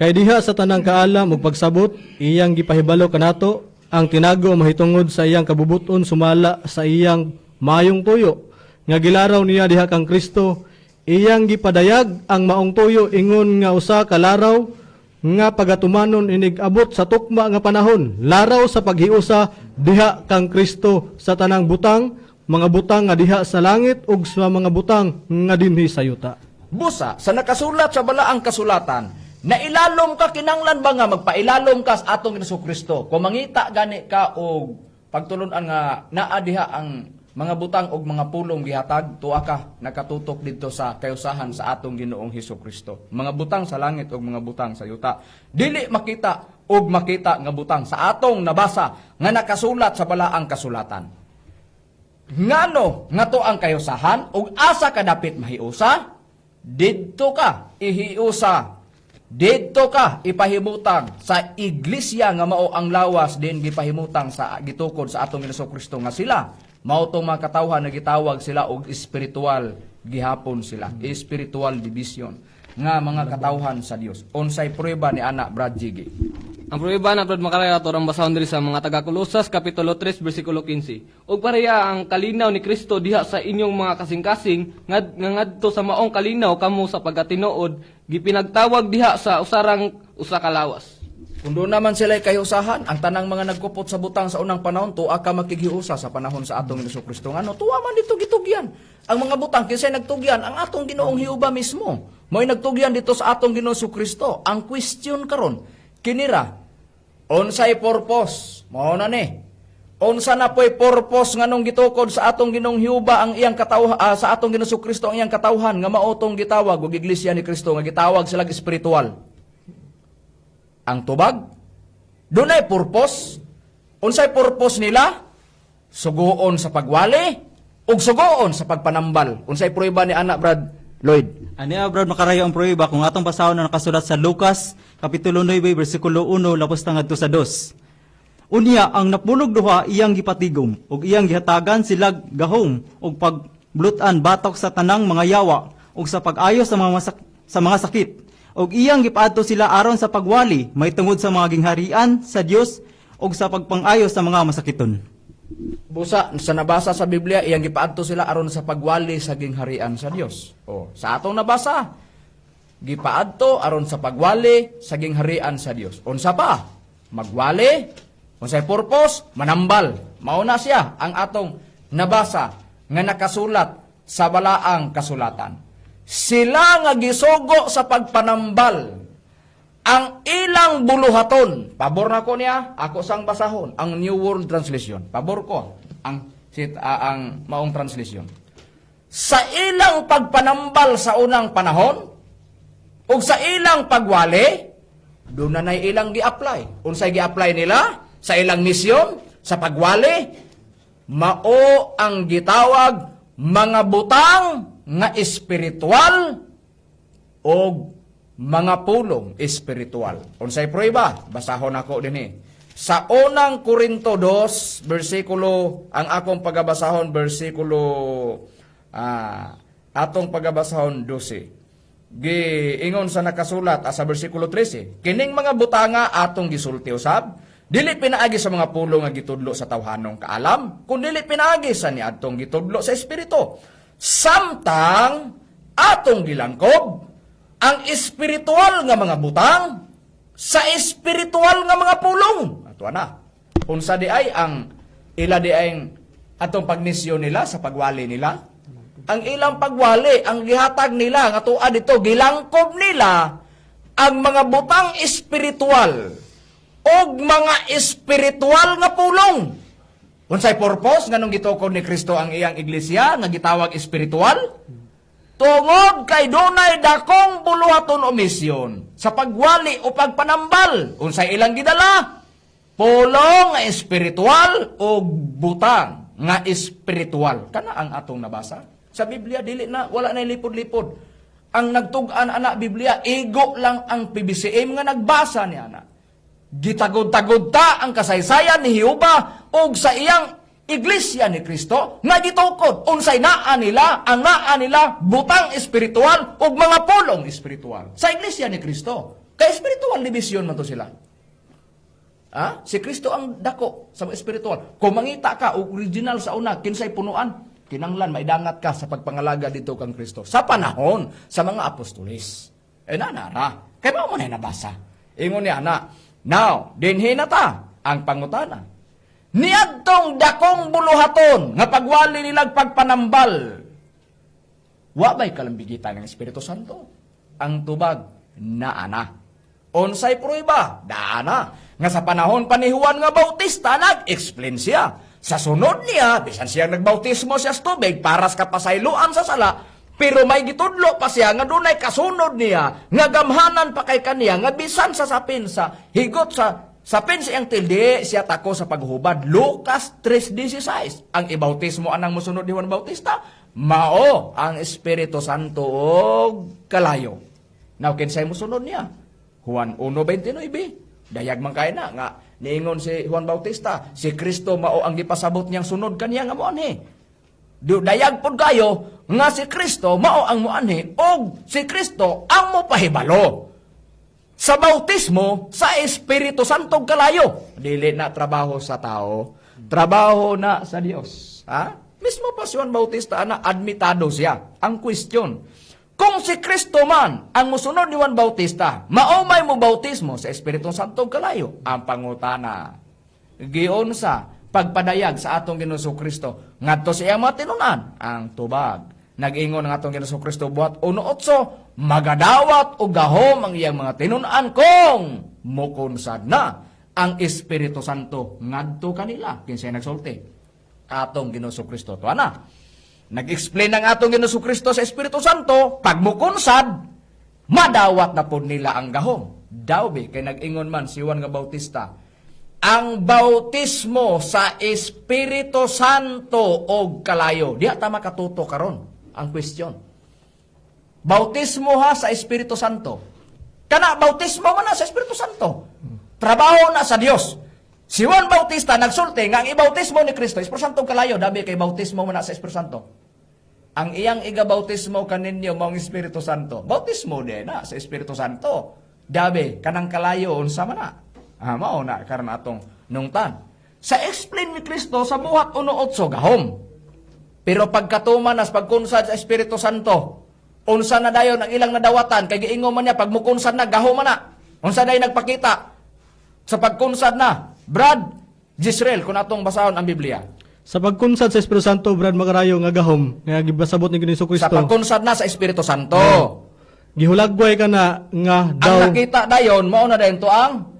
[SPEAKER 6] kay diha sa tanang kaalam ug pagsabot, iyang gipahibalo kanato ang tinago mahitungod sa iyang kabubuton sumala sa iyang maayong tuyo nga gilaraw niya diha kang Kristo. Iyang gipadayag ang maong tuyo ingon nga usa ka laraw nga pagatumanon inig abot sa tukma nga panahon, laraw sa paghiusa diha kang Kristo sa tanang butang. Mga butang nga diha sa langit ug sa mga butang nga dinhi sa yuta.
[SPEAKER 7] Busa, sa nakasulat sa balaang kasulatan, na ilalom ka, kinanglan ba nga magpailalom ka sa atong Hesus Kristo? Kung mangita gani ka og pagtulunan nga naa diha ang mga butang og mga pulong gihatag, tuwa ka nakatutok didto sa kayusahan sa atong Ginoong Hesus Kristo. Mga butang sa langit og mga butang sa yuta. Dili makita og makita nga butang sa atong nabasa nga nakasulat sa balaang kasulatan. Ngano nga to ang kayusahan ug asa ka dapit mahiusa? Didto ka ihiusa. Didto ka ipahimutang sa iglesia nga mao ang lawas din gipahimutang sa gitukod sa atong Ginoong Kristo nga sila mao tong mga katawhan nga gitawag sila og espiritual gihapon sila, spiritual division nga mga katawhan sa Dios. Unsay prueba ni ana, Brad Jiggy?
[SPEAKER 3] Ang pruweba na, Brad Makaraya, ato ang basahon diri sa mga taga Kolosas kapitulo 3 bersikulo 15. Ug pareha ang kalinaw ni Kristo diha sa inyong mga kasing-kasing nga ngadto sa maong kalinaw kamo sa pagkatinuod gipinagtawag diha sa usarang usa ka lawas.
[SPEAKER 7] Kung doon naman sila'y kahiusahan, ang tanang mga nagkupot sa butang sa unang panahon, tuwa ka makighiusa sa panahon sa atong Hesus Kristo. Ano, tuwa man dito gitugyan. Ang mga butang, kinsay nagtugyan, ang atong Ginoong Hiuba mismo. Mo'y nagtugyan dito sa atong Ginoong Hesus Kristo. Ang question karon, kinira, unsay purpose? Mao na ni. Unsa na po'y purpose nganong gitukod sa atong Ginoong Hiuba ang iyang katawhan, sa atong Ginoong Hesus Kristo ang iyang katawhan nga mao tong gitawag og iglesia ni Kristo nga gitawag sila espiritual? Ang tubag? Dunay purpose? Unsay purpose nila? Suguon sa pagwali ug suguon sa pagpanambal. Unsay prueba ni ana, Brad Lloyd?
[SPEAKER 4] Ani, Brad Makarayo, ang pruweba kung atong basahon na nakasulat sa Lucas kapitulo 9 bersikulo 1 lapos ta ngadto sa 2. Unya ang napulog duha iyang gipatigom ug iyang gihatagan sila gahom og pagblutan batok sa tanang mga yawa ug sa pag-ayo sa mga sakit, ug iyang gipaadto sila aron sa pagwali may tungod sa mga gingharian sa Dios ug sa pagpang-ayo sa mga masakiton.
[SPEAKER 7] Busa sa nabasa sa Biblia, iyang gipaadto sila aron sa pagwali sa gingharian sa Dios. O, sa atong nabasa, gipaadto aron sa pagwali sa gingharian sa Dios. Unsa pa? Magwali, unsay purpose? Manambal. Mao na siya ang atong nabasa nga nakasulat sa balaang kasulatan. Sila nga gisugo sa pagpanambal, ang ilang buluhaton, pabor na ko niya, ako sang basahon, ang New World Translation. Pabor ko ang maong translation. Sa ilang pagpanambal sa unang panahon, ug sa ilang pagwali, doon na na'y ilang gi-apply. Unsay gi-apply nila sa ilang misyon, sa pagwali, mao ang gitawag mga butang nga espiritual og mga pulong espiritual. Unsay prueba? Basahon ako dinhi. Sa unang Korinto 2, bersikulo, ang akong pagabasahon, bersikulo, atong pagabasahon 12. Giingon sa nakasulat sa bersikulo 13, kining mga butanga atong gisulti usab, dili pinaagi sa mga pulong nga gitudlo sa tawhanong kaalam, kun dili pinaagi sa niadtong gitudlo sa espiritu. Samtang atong gilangkob ang espiritual nga mga butang sa espiritual nga mga pulong. Ato na. Unsa di ay ang ila di ay atong pagmisyon nila sa pagwali nila? Ang ilang pagwali, ang gihatag nila nga tuad dito, gilangkob nila ang mga butang espiritual og mga espiritual nga pulong. Unsay purpose nganong gitukod ni Kristo ang iyang iglesia nga gitawag espiritual? Tungod kay dunay dakong buluhaton o misyon sa pagwali o pagpanambal. Unsay ilang gidala? Pulong nga espiritual o butang nga espiritual. Kana ang atong nabasa. Sa Biblia dili na, wala na lipod-lipod. Ang nagtug-an ana Biblia, igo lang ang PBCM nga nagbasa ni ana. Gitagod-tagod ta ang kasaysayan ni Jehova ug sa iyang iglesia ni Kristo nga gitukod unsay naa nila, ang naa nila butang espiritual ug mga pulong espiritual sa iglesia ni Kristo. Kay spiritual division man to sila. Ah, si Kristo ang dako sa mga espiritual. Kung mangita ka og original sa una, kinsay punuan, kinanglan maidangat ka sa pagpangalaga dito kang Kristo sa panahon sa mga apostoles. Eh nanara, kay mao man ay nabasa. Ingon niya na. Now, dinhi na ta ang pangutana. Niadtong dakong buluhaton nga pagwali nilag pagpanambal. Wa bay kalambigitan ng Espiritu Santo? Ang tubag, naa na. Unsay prueba? Naa na. Nga sa panahon pa ni Juan nga Bautista, nag-explain siya. Sa sunod niya, bisan siya nagbautismo siya sa tubig para sa kapasayloan sa sala, pero may gitudlo pa siya nga dunay kasunod niya, nga gamhanan pa kay kaniya, nga bisan sa sapin sa higot sa sapin sa iyang tildi, siya tako sa paghubad. Lucas 3:16. Ang ibautismo anang mosunod ni Juan Bautista, mao ang Espiritu Santo og kalayo. Now, kinsay mosunod niya? Juan 1:29. Dayag man kay na nga niingon si Juan Bautista, si Kristo mao ang gipasabot niyang sunod kaniya nga moanhi. Dayag pod kayo nga si Kristo mao ang moanhi og si Kristo ang mopahibalo sa bautismo sa Espiritu Santo ug kalayo. Dili na trabaho sa tao, trabaho na sa Dios. Ha? Mismo pa si Juan Bautista ana admitado siya. Ang question, kung si Kristo man ang musunod ni Juan Bautista, mao may mo bautismo sa Espiritu Santo ug kalayo? Ang pangutana, giunsa pagpadayag sa atong Ginoong Kristo ngadto sa iyang mga tinunan? Ang tubag, nag-ingon ang atong Ginoong Kristo, Buhat 1:8, magadawat og gahom ang iyang mga tinunan kung mukunsad na ang Espiritu Santo ngadto kanila. Kinsay nagsulti? Atong Ginoong Kristo. Tuwa na nag-explain ang atong Ginoong Kristo sa Espiritu Santo, pag mukunsad, madawat na po nila ang gahom. Daw be, kay nag-ingon man si Juan nga Bautista, ang bautismo sa Espiritu Santo og kalayo. Diha ta makatuto karon ang question. Bautismo ha sa Espiritu Santo. Kana bautismo man na sa Espiritu Santo. Trabaho na sa Dios. Si Juan Bautista nagsulti nga ang ibautismo ni Kristo, Espiritu Santo ug kalayo, dabi kay bautismo man na sa Espiritu Santo. Ang iyang igabautismo kaninyo maong Espiritu Santo. Bautismo din na sa Espiritu Santo. Dabi kanang kalayo unsa man na? Ah, mao na karon atong nungtan. Sa explain ni Kristo sa Buhat 1:8, gahom. Pero pagkatuman nas pagkunsad sa Espiritu Santo, unsa na dayon ang ilang nadawatan kay giingon man niya pag mukunsad na gahom man na? Unsa dayon nagpakita sa pagkunsad na? Brad Gisrael, kung atong basahon ang Biblia.
[SPEAKER 6] Sa pagkunsad sa Espiritu Santo, Brad Makarayo, nga gahom nga gibasabot ni Ginoong
[SPEAKER 7] Sa
[SPEAKER 6] Kristo.
[SPEAKER 7] pagkunsad na sa Espiritu Santo.
[SPEAKER 6] Gihulagway ka na nga daw
[SPEAKER 7] Ang nakita dayon mao na dayon to ang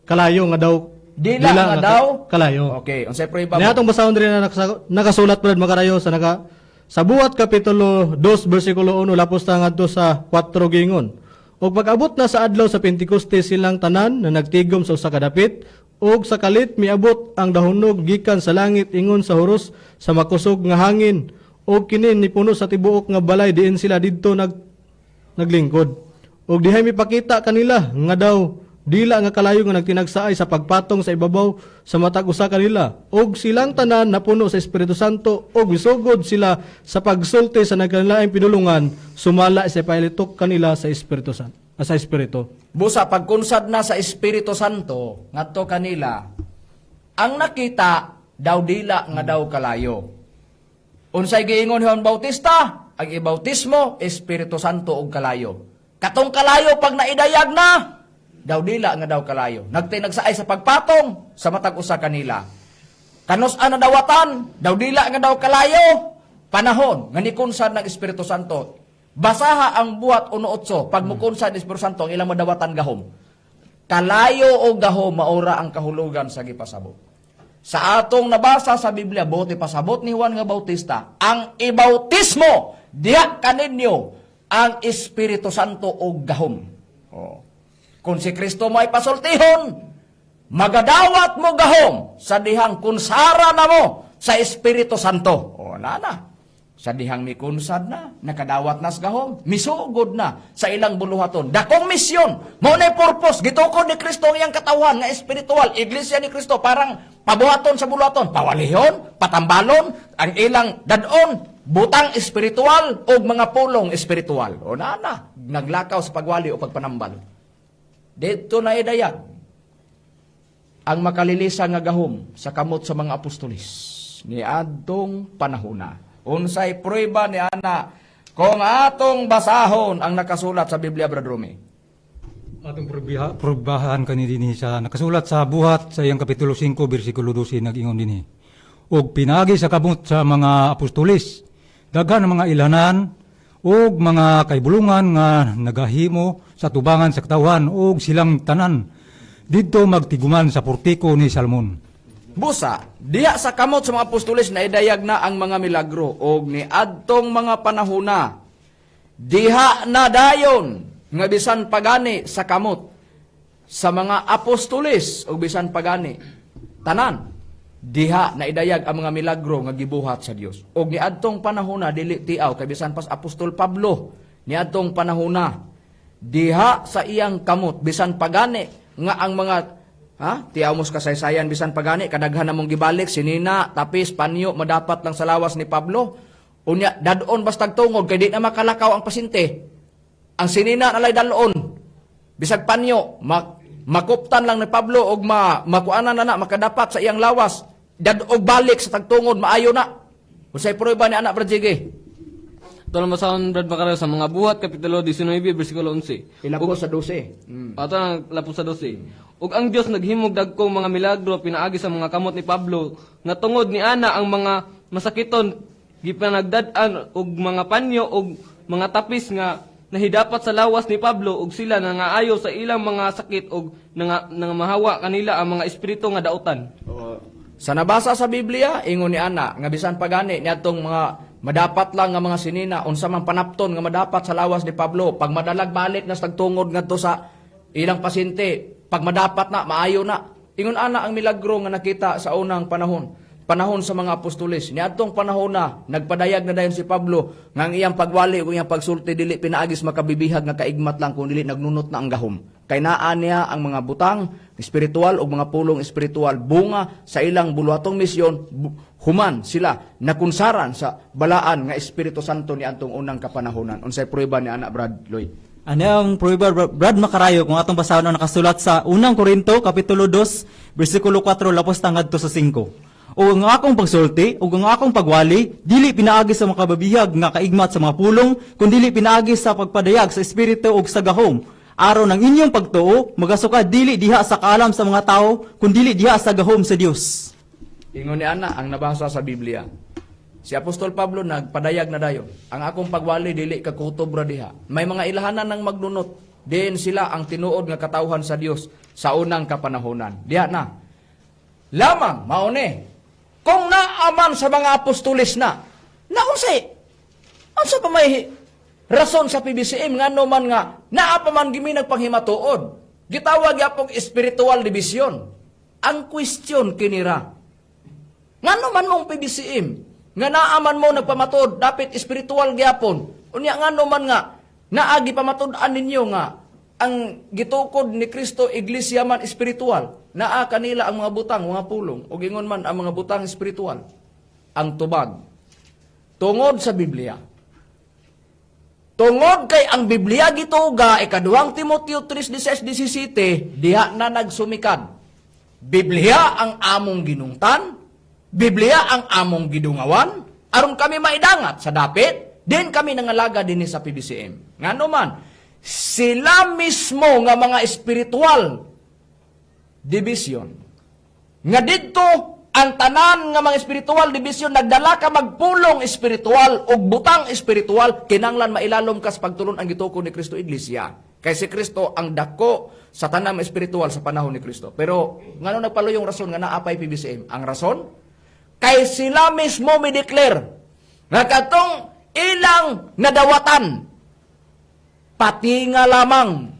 [SPEAKER 6] kalayo nga daw
[SPEAKER 7] dila nga daw
[SPEAKER 6] kalayo.
[SPEAKER 7] Okay, unsay prueba mo?
[SPEAKER 6] Niya atong basahon diri na nakasulat, Brad Makarayo, sa Buhat kapitulo 2 bersikulo 1 lapos ta ngadto sa 4, gingon: "Ug pag-abot na sa adlaw sa Pentekoste, silang tanan na nagtigom sa usa ka dapit, ug sa kalit miabot ang dahunog gikan sa langit ingon sa huros sa makusog nga hangin, ug kini nipuno sa tibuok nga balay diin sila didto naglingkod. Ug dihay mipakita kanila nga daw dila nga kalayo nga nagtinagsaay sa pagpatong sa ibabaw sa matag usa kanila. Ug silang tanan napuno sa Espiritu Santo ug misugod sila sa pagsulti sa nagkalainlaing pinulungan sumala sa ipalitok kanila sa Espiritu Santo, sa Espiritu."
[SPEAKER 7] Busa pagkunsad na sa Espiritu Santo ngadto kanila, ang nakita daw dila nga daw kalayo. Unsay giingon ni Juan Bautista? Ang ibautismo Espiritu Santo ug kalayo. Katong kalayo pag naidayag na, daw dila nga daw kalayo. Nagtinagsaay sa pagpatong sa matag usa kanila. Kanus ana dawatan, daw dila nga daw kalayo. Panahon nga nikunsad ng Espiritu Santo. Basaha ang Buhat 1:8, pag mukunsad ng Espiritu Santo ang ilang madawatan gahom. Kalayo o gahom maura ang kahulugan sa gipasabot. Sa atong nabasa sa Biblia, bote pasabot ni Juan nga Bautista, ang ibautismo diha kaninyo ang Espiritu Santo o gahom. Oh. Kung si Kristo mo ay pasultihon, magadawat mo gahom sa dihang kunsara na mo sa Espiritu Santo. O, na na. Sa dihang mikunsad na, nakadawat na sa gahom, misugod na sa ilang buluhaton. Dakong misyon, mao na purpose, gitukod ni Kristo ang iyang katawhan nga espiritual, Iglesia ni Kristo, parang pabuhaton sa buluhaton, pawalihon, patambalon, ang ilang dadon, butang espiritual o mga pulong espiritual. O na na, naglakaw sa pagwali o pagpanambal. Dito na idayag ang makalilisa nga gahom sa kamot sa mga apostolis ni adtong panahona. Unsay prueba ni ana kung atong basahon ang nakasulat sa Biblia, Brad Rumi?
[SPEAKER 5] Atong probahan kani dinhi sa nakasulat sa Buhat sa iyang kapitulo 5 bersikulo 12, nag-ingon dinhi. "Og pinaagi sa kamot sa mga apostoles, daghan ang mga ilhanan ug mga kaibulungan nga nagahimo sa tubangan sa katawhan, ug silang tanan didto magtiguman sa portiko ni Salomon."
[SPEAKER 7] Busa, diha sa kamot sa mga apostoles na idayag na ang mga milagro og niadtong mga panahona. Diha na dayon nga bisan pagani sa kamot sa mga apostoles og bisan pagani tanan diha na idayag ang mga milagro nga gibuhat sa Dios. Og niadtong panahona, dili tiaw kay bisan pas Apostol Pablo niadtong panahona, diha sa iyang kamot, bisan pagani nga ang mga, ha, tiaw mo sa kasaysayan, bisan pagani kadaghan namong gibalik sinina, tapis, panyo, madapat lang sa lawas ni Pablo. Unya dadon bastag tungod kay di na makalakaw ang pasyente. Ang sinina nalay dalon. Bisag panyo, makuptan lang ni Pablo og makuanan na na makadapat sa iyang lawas. Dadog balik sa tagtungod, maayo na. Unsay prueba ni anak, Brad Jiggy?
[SPEAKER 3] Ato lang basahon, Brad Makarayo, sa Mga Buhat kapitulo 19 bersikulo 11.
[SPEAKER 7] Ilapos sa 12.
[SPEAKER 3] Ato ang lapos sa 12. "Ug ang Dios naghimog dagkong mga milagro pinaagi sa mga kamot ni Pablo nga tungod ni ana ang mga masakiton gipanagdad-an og mga panyo og mga tapis nga nahidapat sa lawas ni Pablo, ug sila nangaayo sa ilang mga sakit og nangamahawa kanila ang mga espiritu nga dautan."
[SPEAKER 7] Sa nabasa sa Biblia, ingon ni ana nga bisan pagani niadtong mga madapat lang nga mga sinina, unsa man panapton nga madapat sa lawas ni Pablo, pag madalag balik na sa tagtungod ngadto sa ilang pasyente, pag madapat na, maayo na. Ingon ana ang milagro nga nakita sa unang panahon, panahon sa mga apostoles. Niadtong panahon na nagpadayag na dayon si Pablo nga ang iyang pagwali ug iyang pagsulti dili pinaagis makabibihag nga kaigmat lang, kun dili nagnunot na ang gahom. Kay naa niya ang mga butang espiritual ug mga pulong espiritual, bunga sa ilang buluhatong misyon, human sila nakunsaran sa balaan nga Espiritu Santo ni antong unang kapanahonan. Unsay prueba ni anak, Brad Lloyd?
[SPEAKER 4] Ano ang prueba, Brad Makarayo, kung atong basahon ang nakasulat sa Unang Korinto kapitulo 2 bersikulo 4 lapos tangad to sa 5. "O ang akong pagsulti ug ang akong pagwali dili pinaagi sa makababihag nga kaigmat sa mga pulong, kundili pinaagi sa pagpadayag sa espiritu ug sa gahom, aron ang inyong pagtuo magasukad dili diha sa kaalam sa mga tao, kundili diha sa gahom sa Dios."
[SPEAKER 7] Ingon ni ana ang nabasa sa Biblia. Si Apostol Pablo nagpadayag na dayon. Ang akong pagwali dili kakutob ra diha. May mga ilahanan ng magnunot. Diin sila ang tinuod nga katawhan sa Dios sa unang kapanahonan. Diha na. Lamang maone. Kung naaman sa mga apostoles na, naunsay unsa pa may rason sa PBCM ngano man nga naa pa man gimi nagpanghimatuod? Gitawag yapong spiritual division. Ang question kinira, ngano man mong PBCM nga naaman mo nagpamatuod dapat espiritual gyapon? Unya ngano man nga naagi pamatud-an ninyo nga ang gitukod ni Kristo iglesia man espiritual? Naa kanila ang mga butang, mga pulong, ug ingon man ang mga butang espiritual. Ang tubag, tungod sa Biblia. Tungod kay ang Biblia gituga, Ikaduhang Timoteo 3:16-17, diha na nagsumikad. Biblia ang among ginungtan, Biblia ang among gidungawan, aron kami maidangat sa dapit, din kami nangalaga dinhi sa PBCM. Ngano man, sila mismo nga mga espiritual division, nga didto ang tanan nga mga spiritual division nagdala ka magpulong espiritual ug butang espiritual, kinanglan mailalom kas pagtulon ang gitukod ni Kristo Iglesia. Kay si Kristo ang dako sa tanang espiritual sa panahon ni Kristo. Pero ngano nagpaluyong rason nga naa pay PBCM? Ang rason kay sila mismo mi-declare nga katong ilang nadawatan patinga lamang,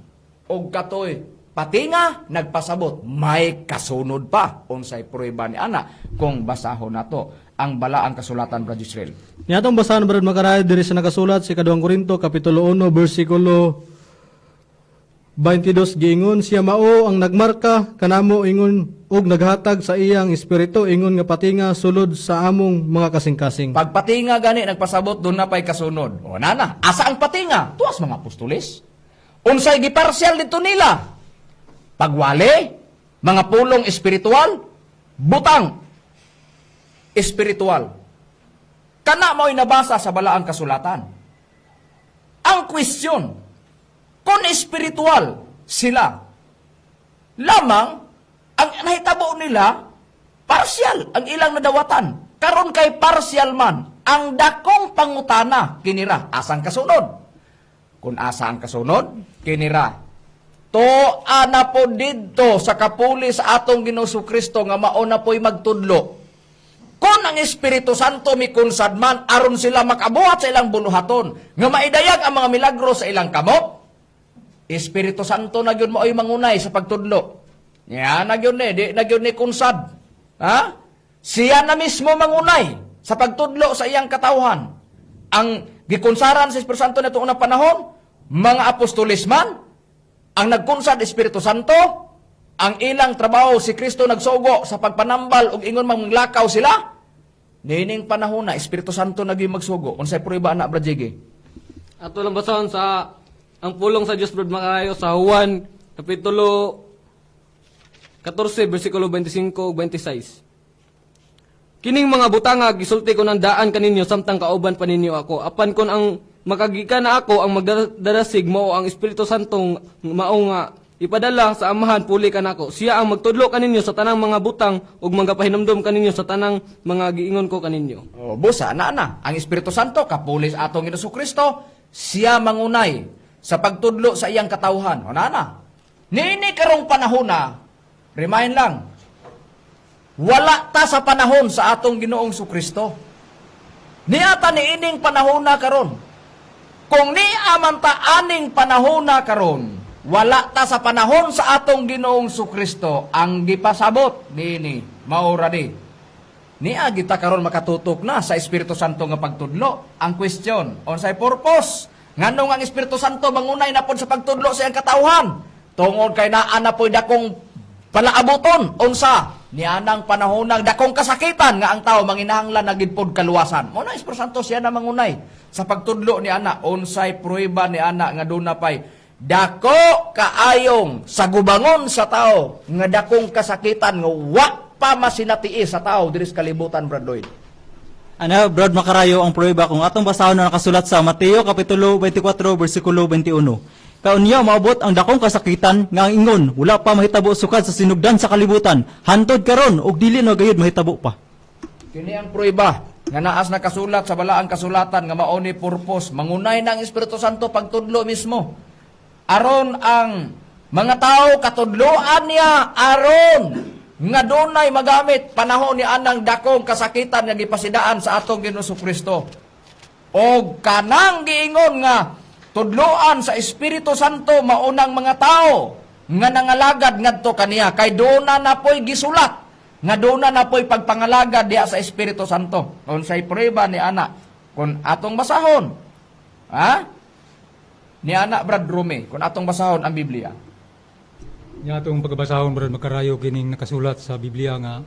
[SPEAKER 7] og katoy patinga nagpasabot may kasunod pa. Unsay prueba ni ana kung basahon nato ang balaang kasulatan, Brad Israel?
[SPEAKER 6] Niya atong basahan, Brad Makarayo, diri sa nakasulat sa Ikaduhang Korinto kapitulo 1 bersikulo 22, giingon, "Siya mao ang nagmarka kanamo ingon og naghatag sa iyang espiritu ingon nga patinga sulod sa among mga kasing-kasing."
[SPEAKER 7] Pag patinga gani nagpasabot doon na pay kasunod. O nana, asa ang patinga? Tuwas mga apostoles. Unsay giparsyal dito nila? Pagwali, mga pulong espiritual, butang espiritual. Kana mo'y nabasa sa balaang kasulatan. Ang question, kung espiritual, sila. Lamang, ang nahitabo nila, partial ang ilang nadawatan. Karon kay partial man, ang dakong pangutana kinira, asang kasunod? Kung asa ang kasunod, kinira. Toa na po didto sa kapuli sa atong Ginoong Kristo nga mao na po'y magtudlo. Kung ang Espiritu Santo mikunsad man, aron sila makabuhat sa ilang buluhaton, nga maidayag ang mga milagro sa ilang kamot, Espiritu Santo na gyud mao'y mangunay sa pagtudlo. Ya na gyud ni, di na gyud ni kunsad. Ha? Siya na mismo mangunay sa pagtudlo sa iyang katawhan. Ang gikunsaran sa Espiritu Santo nitong unang panahon, mga apostoles man, ang nagkunsad Espiritu Santo, ang ilang trabaho si Kristo nagsugo sa pagpanambal ug ingon manglakaw sila. Nining panahon na Espiritu Santo na gyud magsugo. Unsay prueba ana, Brad Jiggy?
[SPEAKER 3] Ato lang basahon sa ang pulong sa Dios, Brad Makarayo, sa Juan kapitulo 14 bersikulo 25 ug 26. Kining mga butanga gisulti ko ng daan kaninyo samtang kauban pa ninyo ako. Apan kon ang makagikan na ako ang magdarasig, mao ang Espiritu Santo mao nga ipadala sa Amahan puli kanako. Siya ang magtudlo kaninyo sa tanang mga butang ug magapahinumdom kaninyo sa tanang mga giingon ko kaninyo.
[SPEAKER 7] O, busa na na. Ang Espiritu Santo, kapulis atong Ginoong Kristo, siya mangunay sa pagtudlo sa iyang katawhan. O na na. Nini karong panahon na, remind lang, wala ta sa panahon sa atong Ginoong Kristo. Niata niining panahon na karon. Kung niya man ta aning panahon na karon, wala ta sa panahon sa atong Ginoong Kristo ang gipasabot niini maura di. Nia kita karon makatutok na sa Espiritu Santo nga pagtudlo. Ang question, unsay purpose? Nganong ang Espiritu Santo mangunay na pod sa pagtudlo sa iyang katawhan? Tungod kay naa na po'y dakong palaabuton unsa nianang panahon ng dakong kasakitan nga ang tao manginahanglan na gid pod kaluwasan. Mo na Espiritu Santo siya na mangunay sa pagtudlo ni ana. Unsay pruweba ni ana nga duna pay dako kaayong sagubangon sa tao nga dakong kasakitan nga wa pa masinatiis sa tao diri sa kalibutan, Brad Lloyd?
[SPEAKER 4] Ano, Brad Makarayo, ang pruweba kung atong basahon na nakasulat sa Mateo Kapitulo 24, versikulo 21. Kaunya maabot ang dakong kasakitan nga ang ingon, wala pa mahitabo sukad sa sinugdan sa kalibutan, hantod karon ug dili na gayud mahitabo pa.
[SPEAKER 7] Kini ang pruweba nga naas nakasulat sa balaang kasulatan nga mao ni purpose mangunay ng Espiritu Santo pagtudlo mismo. Aron ang mga tao katudloan niya aron nga dunay magamit panahon ni anang dakong kasakitan nga gipasidaan sa atong Ginoong Kristo. Og kanang giingon nga tudloan sa Espiritu Santo maunang mga tao nga nangalagad ngadto kaniya kay doona na po'y gisulat nga doona na po'y pagpangalagad diha sa Espiritu Santo. Unsay prueba ni ana kung atong basahon? Ha? Ni ana, Brad Rome, kung atong basahon ang Biblia.
[SPEAKER 5] Nya atong pagkabasahon, Brad Makarayo, kining nakasulat sa Biblia nga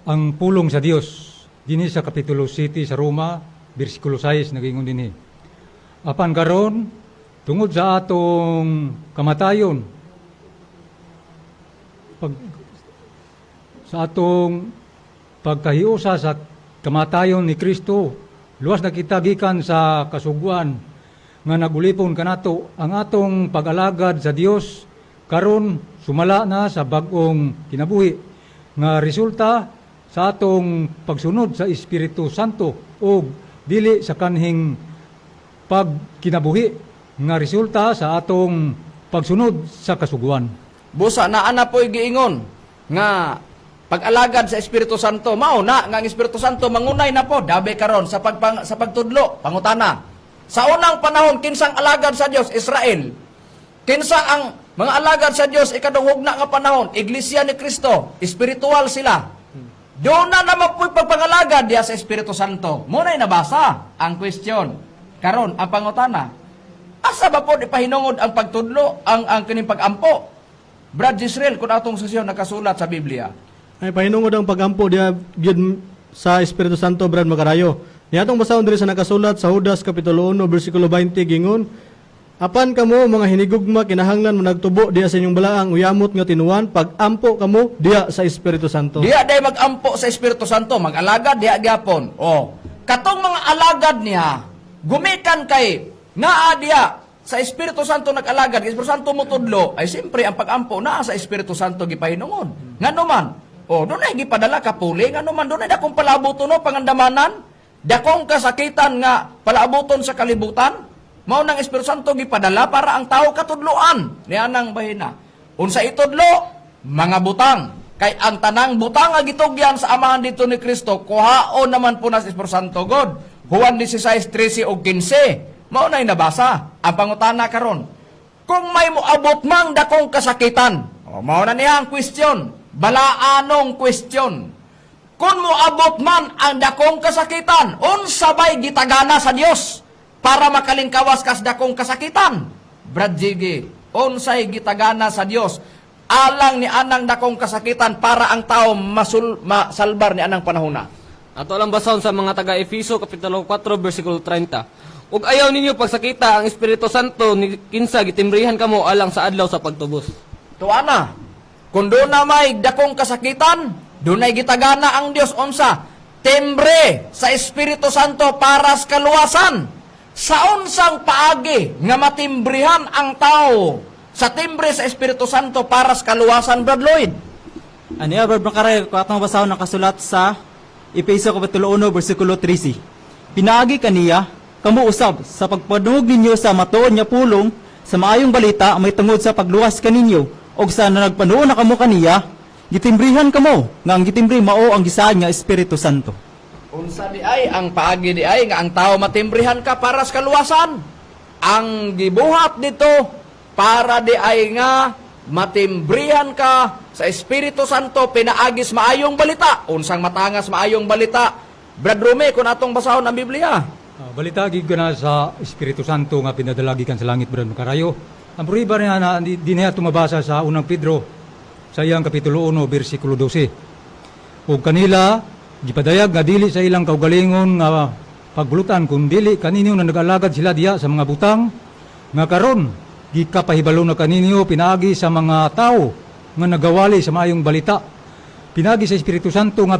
[SPEAKER 5] ang pulong sa Dios dinhi sa kapitulo 7 sa Roma, bersikulo 6, nagingon dinhi. Apan karon, tungod sa atong kamatayon pag sa atong pagkahiusa sa kamatayon ni Kristo, luwas na kita gikan sa kasuguan nga nagulipon kanato. Ang atong pag-alagad sa Dios karon sumala na sa bag-ong kinabuhi nga resulta sa atong pagsunod sa Espiritu Santo ug dili sa kanhing pagkinabuhi nga resulta sa atong pagsunod sa kasuguan.
[SPEAKER 7] Busa naa na po'y giingon nga pag-alagad sa Espiritu Santo mao na nga ang Espiritu Santo mangunay na po dabe karon sa pagtudlo. Pangutana, sa unang panahon, kinsang alagad sa Dios? Israel. Kinsa ang mga alagad sa Dios ikadungog na nga panahon? Iglesia ni Kristo. Espiritual sila. Doon na naman po'y pagpangalagad diya sa Espiritu Santo mo na'y nabasa. Ang question karon, ang pangutana, asa ba po ipahinungod ang pagtudlo, ang kining pagampo, Brad Israel, kung atong sesyon nakasulat sa Biblia?
[SPEAKER 6] Ay pahinungod ang pagampo diha gyud sa Espiritu Santo, Brad Makarayo. Niatong basahon diri sa nakasulat sa Judas kapitulo 1 bersikulo 20, gingon: "Apan kamo, mga hinigugma, kinahanglan managtubo diha sa inyong balaang uyamot nga tinuan, pagampo kamo diha sa Espiritu Santo."
[SPEAKER 7] Diha day magampo sa Espiritu Santo, mag-alagad diha gyapon. Oh, katong mga alagad niya gumikan kay naa diha. Sa Espiritu Santo nag-alagad, Espiritu Santo motudlo, ay siyempre ang pag-ampo naa sa Espiritu Santo gipahinungod. Ngano man, oh, dunay gipadala kapuli, ngano man dunay dakong palaabuton no pangandamanan, dakong kasakitan nga palaabuton sa kalibutan, mao nang Espiritu Santo gipadala para ang tao katudloan nianang bahina. Unsa itudlo? Mga butang. Kay ang tanang butang nga gitugyan sa Amahan dito ni Kristo, kuhaon naman po na sa Espiritu Santo God. Juan 16:13 ug 15. Mao na'y nabasa. Ang pangutana karon, kung may moabot mang dakong kasakitan, o mao na niya ang question, balaanong question. Kung moabot man ang dakong kasakitan, unsa bay gitagana sa Dios para makalingkawas kas dakong kasakitan? Brad Jiggy, unsay gitagana sa Dios alang ni anang dakong kasakitan para ang tao masalbar ni anang panahona?
[SPEAKER 3] Ato lang basahon sa mga taga Efeso kapitulo 4 bersikulo 30. Ug ayaw ninyo pagsakita ang Espiritu Santo ni kinsa gitimbrihan kamo alang sa adlaw sa pagtubos.
[SPEAKER 7] Tuana, kung doon na may dakong kasakitan, dunay gitagana ang Dios unsa timbre sa Espiritu Santo para sa kaluwasan. Sa unsang paagi nga matimbrihan ang tao sa timbre sa Espiritu Santo para sa kaluwasan, Brad Lloyd?
[SPEAKER 4] Ano yan, Brad Makarayo, kung atong basahon nakasulat sa Efeso Kapitulo 1, versikulo 13. Pinaagi kaniya, kamo usab, sa pagpadungog ninyo sa matuod nga pulong, sa maayong balita, may tungod sa pagluwas kaninyo, og sa nagpanuon na kamo kaniya, gitimbrihan kamo, nga ang gitimbri mao ang gisaad nga Espiritu Santo.
[SPEAKER 7] Unsa di ay ang paagi di ay nga ang tao matimbrihan ka para sa kaluwasan. Ang gibuhat dito para di ay nga matimbrihan ka sa Espiritu Santo pinaagis maayong balita. Unsang matangas maayong balita? Brad Rome, kung atong basahon ang Biblia.
[SPEAKER 5] Balita gid ko na sa Espiritu Santo nga pinadala gikan sa langit, Brad Makarayo. Ang prueba niya na di niya tumabasa sa unang Pedro sa iyang kapitulo 1 bersikulo 12. Ug kanila gipadayag nga dili sa ilang kaugalingon nga pagbulutan kun dili kaninyo na nag-alagad sila diya sa mga butang nga karon gikapahibalo na kaninyo pinaagi sa mga tawo nga nagawali sa maayong balita pinaagi sa Espiritu Santo nga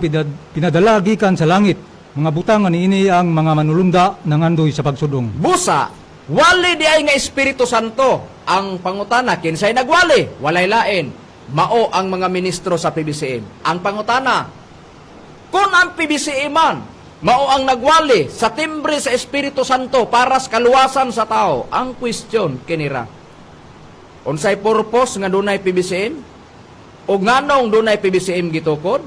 [SPEAKER 5] pinadala gikan sa langit mga butang nga niini ang mga manulunda nangandoy sa pagsudong.
[SPEAKER 7] Busa, wali di ay nga Espiritu Santo. Ang pangutana, kinsay nagwali? Walay lain. Mao ang mga ministro sa PBCM. Ang pangutana, kung ang PBCM man, mao ang nagwali sa timbre sa Espiritu Santo para sa kaluwasan sa tao, ang question kinira. Unsay purpose nga dunay PBCM? O nganong dunay PBCM gitukod?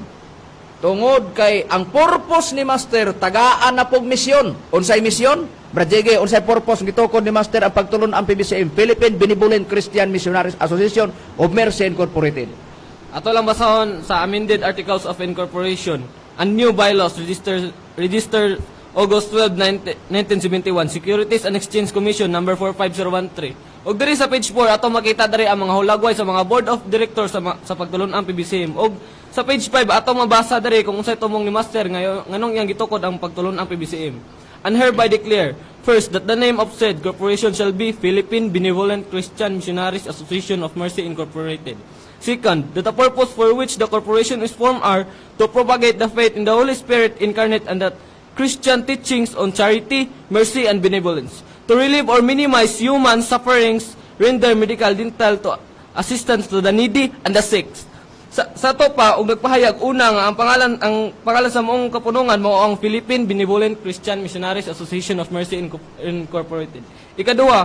[SPEAKER 7] Tungod kay ang purpose ni Master tagaan na pog misyon. Unsay misyon? Brad Jiggy, unsay purpose gitukod ni Master ang pagtulon ang PBCM, Philippine Benevolent Christian Missionaries Association of Mercy Incorporated?
[SPEAKER 3] Ato lang basahon sa amended Articles of Incorporation and new bylaws register August 12, 1971, Securities and Exchange Commission number 45013. Og diri sa page 4 ato makita diri ang mga hulagway sa mga board of directors sa pagtulon ang PBCM. Og sa page 5 ato mabasa diri kung unsay tumong ni Master ngayon nganong iyang gitukod ang pagtulon ang PBCM. And hereby declare, first, that the name of said corporation shall be Philippine Benevolent Christian Missionaries Association of Mercy Incorporated. Second, that the purpose for which the corporation is formed are to propagate the faith in the Holy Spirit incarnate and that Christian teachings on charity, mercy, and benevolence, to relieve or minimize human sufferings, render medical, dental to assistance to the needy and the sick. Sa to pa, og nagpahayag una nga ang pangalan sa maong kapunungan mao ang Philippine Benevolent Christian Missionaries Association of Mercy Incorporated. Ikaduha,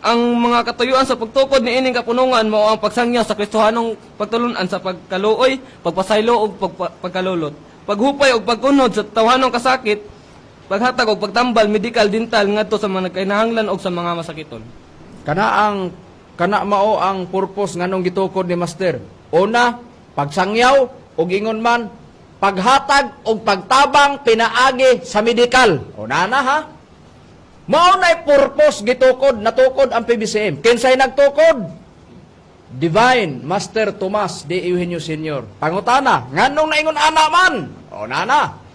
[SPEAKER 3] ang mga katuyuan sa pagtukod ni ining kapunungan mao ang pagsangyaw sa Kristohanong pagtulunan sa pagkaluoy, pagpasaylo ug pagkalulot, paghupay ug pagkunod sa tawhanong kasakit, paghatag og pagtambal medical, dental ngadto sa mga nagkainahanglan og sa mga masakiton.
[SPEAKER 7] Kana mao ang purpose nganong gitukod ni Master. Una, pagsangyaw ug ingon man paghatag og pagtabang pinaagi sa medical. O na ha. Mao na'y purpose gitukod natukod ang PBCM. Kinsay nagtukod? Divine Master Tomas D. Eugenio Sr. Pangutana, nganong naingon ana man? O na.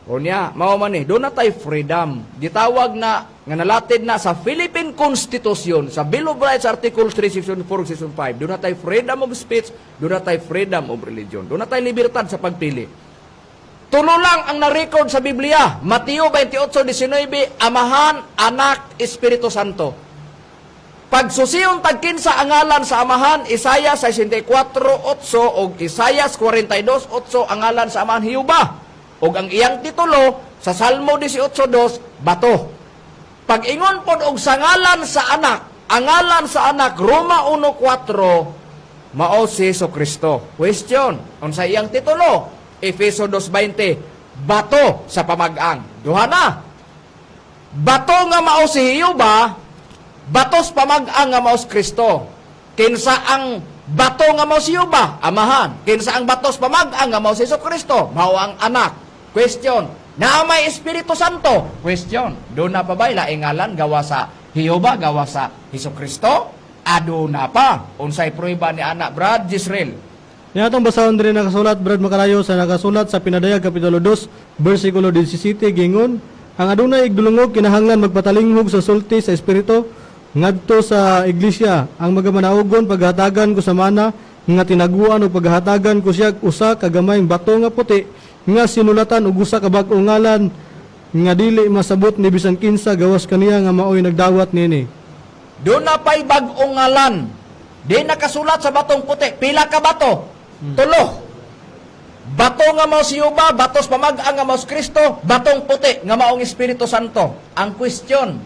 [SPEAKER 7] Unya, mao man ni, duna tay freedom. Gitawag na nga nalatid na sa Philippine Constitution sa Bill of Rights Article 3 Section 4 Section 5. Duna tay freedom of speech, duna tay freedom of religion. Duna tay libertad sa pagpili. Tulo lang ang na-record sa Biblia. Mateo 28:19, Amahan, Anak, Espiritu Santo. Pagsusiyon tag kinsa ang ngalan sa Amahan, Isaiah 64:8 og Isaiah 42:8 ang ngalan sa Amahan Hiyuba. Og ang iyang titulo sa Salmo 18:2, bato. Pag-ingon pod og sa ngalan sa anak, ang ngalan sa anak, Roma 1:4, mao si Kristo. Question, unsa iyang titulo? Efeso 2:20, bato sa pamag-ang. Duha na. Bato nga mao si Hiyuba, batos pamag-ang nga mao si Kristo. Kinsa ang bato nga mao si Hiyuba? Amahan. Kinsa ang batos pamag-ang nga mao si Kristo? Mao ang anak. Question, naa may Espiritu Santo? Question, duna pa ba laing ngalan gawa sa Hiyuba, gawa sa Hesus Kristo? Aduna pa. Unsay prueba ni anak, Brad Jisrael?
[SPEAKER 6] Niya atong basahon diri nakasulat, Brad Makarayo, sa nakasulat sa Pinadayag kapitulo 2 bersikulo 17, gingon ang adunay igdulungog kinahanglan magpatalinghog sa sulti sa espiritu ngadto sa iglesia. Ang magamanaugon paghatagan ko sa mana nga tinaguan ug paghatagan ko siya usa ka gamayng bato nga puti nga sinulatan og usa ka bag-ong ngalan nga dili masabot ni bisan kinsa gawas kaniya nga maoy nagdawat niini.
[SPEAKER 7] Duna pa'y bag-ong ngalan. Di nakasulat sa batong puti. Pila ka bato? Tulo. Bato nga mao si Yuba, batos pamag-ang nga mao si Kristo, batong puti nga maong Espiritu Santo. Ang question,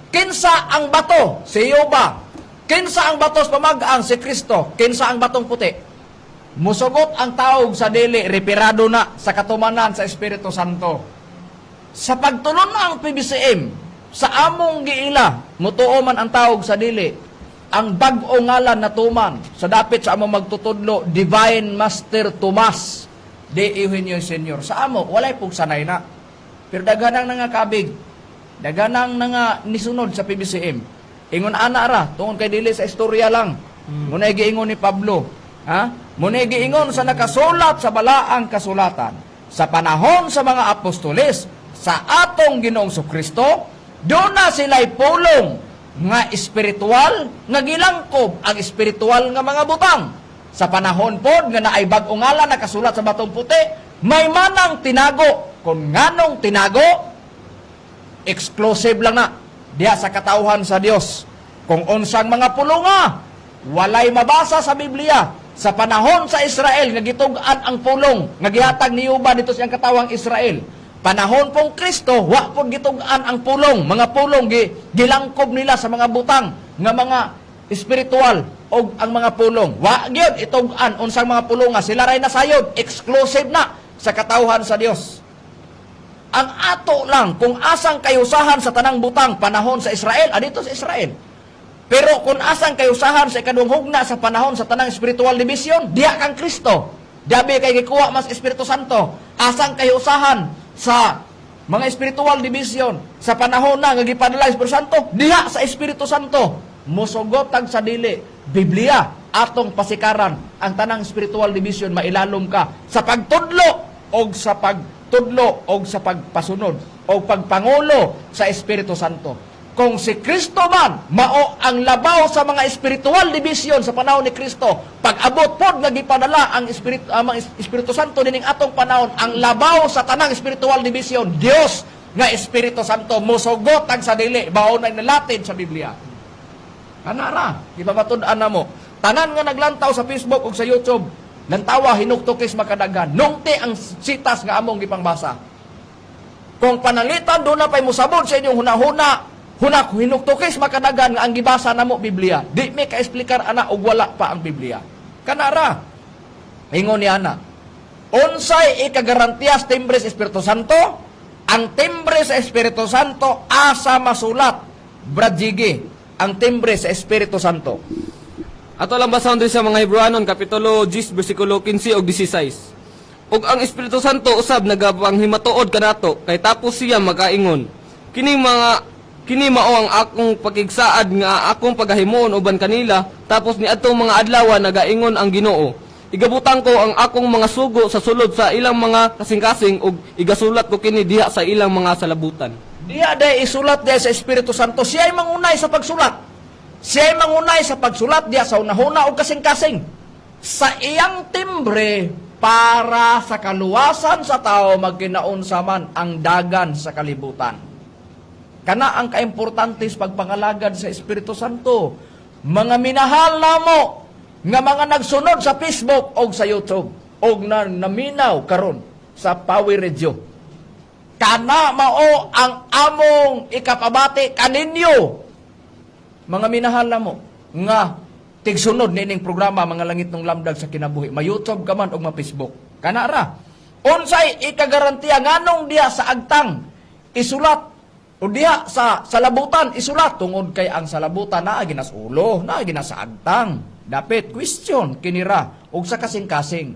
[SPEAKER 7] kinsa ang bato? Si Yuba. Kinsa ang batos pamag-ang? Si Kristo. Kinsa ang batong puti? Musugot ang taog sa dili, reperado na sa katumanan sa Espiritu Santo. Sa pagtulon ang PBCM, sa among giila, mutuo man ang tawag sa dili, ang bag-o ngalan na tuman, sa dapit sa among magtutudlo, Divine Master Tomas de Eugenio Senior. Sa amo, walay pugsanay na. Pero daghanang nangakabig, daghanang nanga nisunod sa PBCM. Ingon ana ra, tungod kay dili sa istorya lang. Muna'y giingon ni Pablo. Ha? Muna'y giingon sa nakasulat sa balaang kasulatan. Sa panahon sa mga apostoles, sa atong Ginoong Kristo, doon na sila'y pulong nga espiritual, nga gilangkob ang espiritual nga mga butang. Sa panahon pod nga naay bag-o ngalan nakasulat sa batong puti, may manang tinago. Kung nganong tinago, exclusive lang na diha sa katawhan sa Dios. Kung unsang mga pulunga walay mabasa sa Biblia sa panahon sa Israel nga gitug-an ang pulong nga gihatag ni Yuba dito sa iyang katawang Israel. Panahon pong Kristo, wa pud gitug-an ang pulong, mga pulong gilangkob nila sa mga butang nga mga espiritual og ang mga pulong. Wa gyud itug-an unsang mga pulunga, sila ray nasayod, exclusive na sa katawhan sa Dios. Ang ato lang kung asang kayusahan sa tanang butang panahon sa Israel, adito sa Israel. Pero kung asang kayusahan sa ikaduhang hugna sa panahon sa tanang spiritual division, diha kang Kristo. Dabi kay gikuha mas Espiritu Santo. Asang kayusahan sa mga spiritual division sa panahon na nga gipadala ang Espiritu Santo, diha sa Espiritu Santo. Musugot tag sa dili Biblia atong pasikaran ang tanang spiritual division, mailalom ka sa pagtudlo og sa pagtudlo og sa pagpasunod o pagpangulo sa Espiritu Santo. Kung si Kristo man mao ang labaw sa mga spiritual division sa panahon ni Kristo, pag-abot pod nga gipadala ang Espiritu, ang mga Espiritu Santo nining atong panahon, ang labaw sa tanang spiritual division, Dios nga Espiritu Santo. Musugot ang sa dili, mao na nalatid sa Biblia. Ana ra, gipamatud-an na mo. Tanan nga naglantaw sa Facebook ug sa YouTube, lantawa hinuktukis makadaghan. Nungti ang sitas nga among gipangbasa. Kung pananglitan duna pay musabot sa inyong hunahuna, hunak hinuktukis makadagan nga ang gibasa namo Biblia. Di mi kaesplikar ana og wala pa ang Biblia. Kana ra. Ingon ni ana. Unsay ikagarantiya sa timbre sa Espiritu Santo? Ang timbre sa Espiritu Santo asa masulat. Brad Jiggy, ang timbre sa Espiritu Santo.
[SPEAKER 3] Ato lang basahon diri sa mga Hebrewanon kapitulo 10 bersikulo 15 ug 16. Ug ang Espiritu Santo usab nagapanghimatuod kanato kay tapos siya makaingon. Kini mga kini mao ang akong pakigsaad nga akong pagahimuon uban kanila tapos niadtong mga adlaw, nagaingon ang Ginoo. Igabutang ko ang akong mga sugo sa sulod sa ilang mga kasing-kasing ug igasulat ko kini diha sa ilang mga salabutan.
[SPEAKER 7] Diya day isulat diya sa Espiritu Santo. Siya ay mangunay sa pagsulat. Siya ay mangunay sa pagsulat diya sa unahuna o kasing-kasing. Sa iyang timbre para sa kaluwasan sa tao magkinaunsa man ang dagan sa kalibutan. Kana ang kaimportante sa pagpangalagad sa Espiritu Santo. Mga minahal namo nga mga nagsunod sa Facebook og sa YouTube og na naminaw karon sa Power Radio. Kana mao ang among ikapabati kaninyo, mga minahal namo nga tigsunod niining programa Mga Langit ng Lamdag sa Kinabuhi. Ma-YouTube ka man og ma-Facebook. Kana ra. Unsay ikagarantiya, nganong diha sa agtang isulat o diha sa salabutan isulat? Tungod kay ang salabutan naa ginas ulo, naa ginas sa agtang. Dapit question kinira og sa kasing-kasing.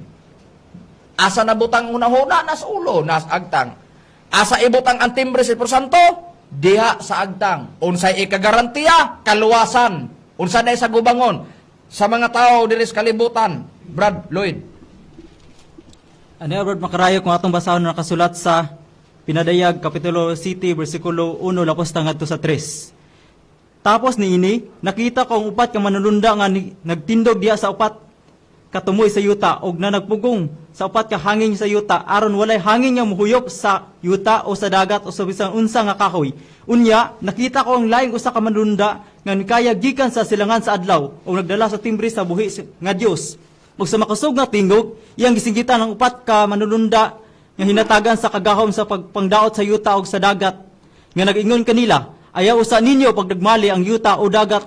[SPEAKER 7] Asa nabutang unahuna? Nas ulo, nas agtang. Asa ibutang ang timbre sa Santo? Diha sa agtang. Unsay ikagarantiya? Kaluwasan. Unsa na sa gubangon sa mga tao diri sa kalibutan, Brad Lloyd?
[SPEAKER 4] Ano, Brad Makarayo, kung atong basahon na nakasulat sa Pinadayag, Kapitulo City, versikulo 1, lapos ngadto sa 3. Tapos niini, nakita ko ang upat ka manulunda nga nagtindog diha sa upat katumoy sa yuta og na nagpugong sa upat ka hangin sa yuta aron walay hangin nga muhuyop sa yuta o sa dagat o sa bisan unsa nga kahoy. Unya, nakita ko ang laing usa ka manulunda nga nikaya gikan sa silangan sa adlaw og nagdala sa timbre sa buhi nga Dios. Ug sa makusog nga tingog, iyang gisinggitan ang upat ka manulunda nga hinatagan sa kagahom sa pagpangdaot sa yuta ug sa dagat nga nag-ingon kanila, "Ayaw usa ninyo pagdagmali ang yuta o dagat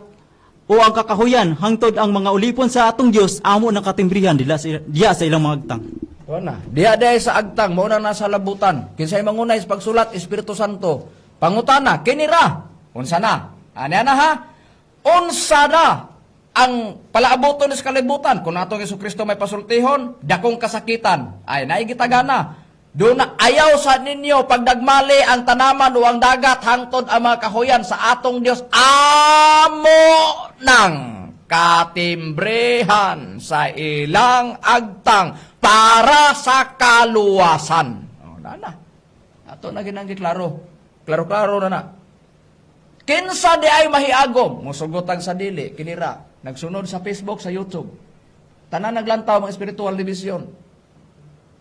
[SPEAKER 4] o ang kakahuyan hangtod ang mga ulipon sa atong Dios amo ng katimbrihan dila sa, diya sa ilang mga agtang."
[SPEAKER 7] Wala. Diha diay sa agtang, mao na nasa labutan. Kinsay mangunay sa pagsulat? Espiritu Santo. Pangutana, kinira. Unsa na? Ani na ha? Unsa na ang palaabuton sa kalibutan? Kung atong Hesus Kristo may pasultihon, dakong kasakitan. Ay, naigitagana. Do na ayaw sa ninyo pagdagmali ang tanaman o ang dagat hangtod ang mga kahuyan sa atong Dios amo nang katimbrehan sa ilang agtang para sa kaluwasan. Oh, na na. Ato na ginanggi klaro. Klaro-klaro na na. Kinsa di ay mahiagom? Musugotag sa dili, kinira. Nagsunod sa Facebook, sa YouTube. Tanan naglantaw mga spiritual division.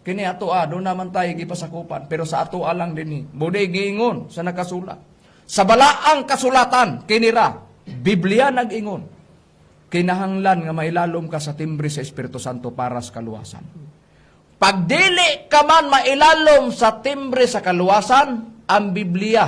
[SPEAKER 7] Kini ato a, doon naman tayo gipasakupan. Pero sa ato lang dinhi. Buday giingon sa nakasulat. Sa balaang kasulatan, kinira, Biblia nag-ingon. Kinahanglan nga mailalom ka sa timbre sa Espiritu Santo para sa kaluwasan. Pag dili ka man mailalom sa timbre sa kaluwasan, ang Biblia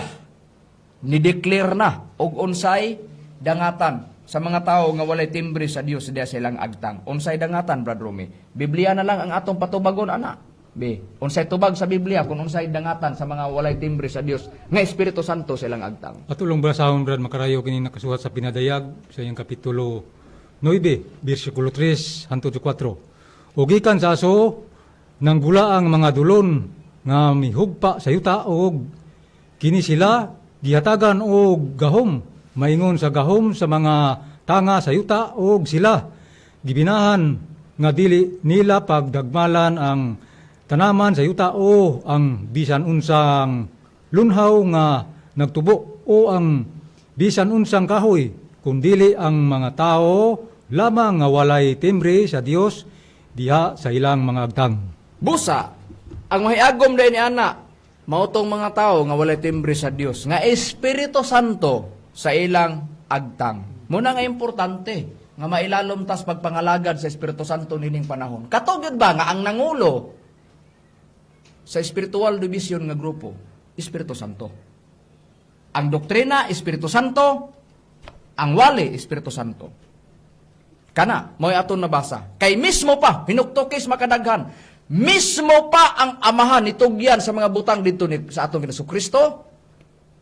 [SPEAKER 7] ni-declare na og unsay dangatan sa mga tao nga walay timbre sa Dios diya sa ilang agtang. Unsay dangatan, Brad Romy? Biblia na lang ang atong patubagon ana. B. Unsay tubag sa Biblia kung unsay dangatan sa mga walay timbre sa Dios nga Espiritu Santo sa ilang agtang?
[SPEAKER 5] Atulong basahon, Brad Makarayo, kini nakasuhat sa Pinadayag sa iyang kapitulo 9, bersikulo 3 hangtod sa 4. O gikan sa aso nang gula ang mga dulon nga mihugpa sa yuta og kini sila gihatagan og gahom maingon sa gahom sa mga tanga sa yuta og sila gibinahan nga dili nila pagdagmalan ang tanaman sa yuta o ang bisan unsang lunhaw nga nagtubo o ang bisan unsang kahoy, kundili ang mga tao lamang nga walay timbre sa Dios diha sa ilang mga agtang.
[SPEAKER 7] Busa, ang mahiagom din ni ana, mautong mga tao nga walay timbre sa Dios, nga Espiritu Santo sa ilang agtang. Muna nga importante nga mailalom tas pagpangalagad sa Espiritu Santo nining panahon. Katugod ba nga ang nangulo sa spiritual division nga grupo, Espiritu Santo? Ang doktrina, Espiritu Santo. Ang wali, Espiritu Santo. Kana, mo'y aton nabasa. Kay mismo pa, hinuktukis makadaghan, mismo pa ang Amahan nitugyan sa mga butang dito ni, sa atong Ginoong Kristo,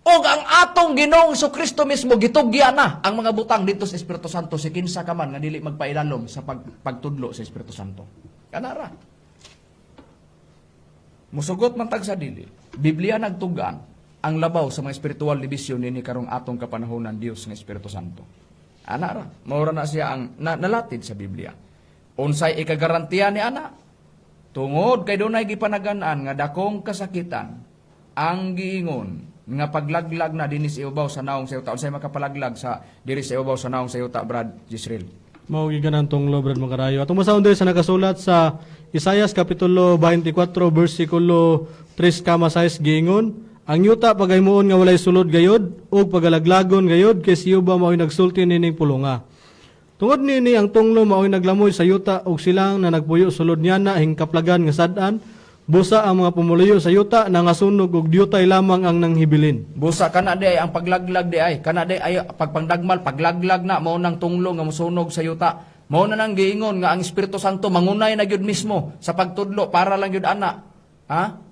[SPEAKER 7] og ang atong Ginoong Kristo mismo gitugyan na ang mga butang dito sa Espiritu Santo si kinsa ka man nga dili magpailalom sa pagtudlo sa Espiritu Santo. Kanara. Musugot man tag sa dili. Biblia nagtugan ang labaw sa mga spiritual division nini karong atong kapanahonan, Dios nga Espiritu Santo. Ana ra, maura na siya ang nalatid sa Biblia. Unsay ikagarantiya ni ana? Tungod kay dunay gipanagan-an nga dakong kasakitan ang giingon nga paglaglag na dinis iubaw sa naong sa yuta. Unsay makapalaglag sa diri sa iubaw sa naong sa yuta, Brad Jisreel?
[SPEAKER 6] Mao giganan tong Brad Makarayo. Atong basahon diri sa nakasulat sa Isayas kapitulo 24 bersikulo 3,6, giingon, Ang yuta pagahimuon nga walay sulod gayod ug pagalaglagon gayod kay si Jehova mao'y nagsulti nining pulonga. Tungod niini ang tunglo mao'y naglamoy sa yuta ug silang na nagpuyo sulod niana hingkaplagan nga sad-an, busa ang mga pumuluyo sa yuta nangasunog ug diyutay lamang ang nanghibilin.
[SPEAKER 7] Busa kana di ay ang paglaglag di ay, kana di ay pagpangdagmal, paglaglag na mao nang tunglo nga mosunog sa yuta. Mao na nang giingon nga ang Espiritu Santo mangunay na gyud mismo sa pagtudlo para lang gyud ana. Ha?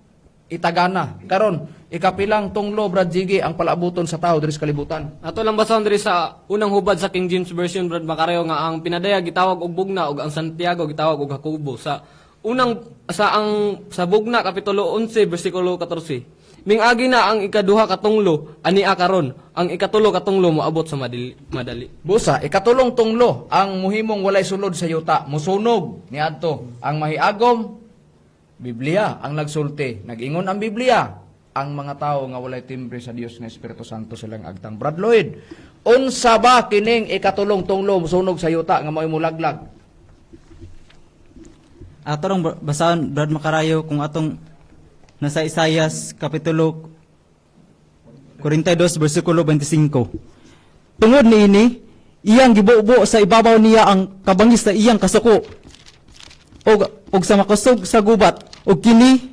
[SPEAKER 7] Itagana. Karon, ikapilang tunglo, Brad Jiggy, ang palaabuton sa tao diri sa kalibutan?
[SPEAKER 3] Ato lang basahon diri sa unang hubad sa King James Version, Brad Makarayo, nga ang pinadaya gitawag og bugna ug ang Santiago gitawag og Jacobo. Sa unang sa ang sa bugna kapitulo 11 bersikulo 14. Mingagi na ang ikaduha katunglo ani karon, ang ikatulo katunglo moabot sa madali, madali.
[SPEAKER 7] Busa, ikatulong tunglo ang muhimong walay sulod sa yuta, musunog niadto. Ang mahiagom, Biblia ang nagsulti. Nag-ingon ang Biblia, ang mga tao nga walay timbre sa Dios nga Espiritu Santo silang agtang. Brad Lloyd, unsa ba kining ikatulong tunglo musunog sa yuta nga mao'y mulaglag?
[SPEAKER 4] Ato rong basahon, Brad Makarayo, kung atong nasa Isayas Kapitulo 42 bersikulo 25. Tungod niini, iyang gibubo sa ibabaw niya ang kabangis sa iyang kasuko og sa makusog sa gubat, ug kini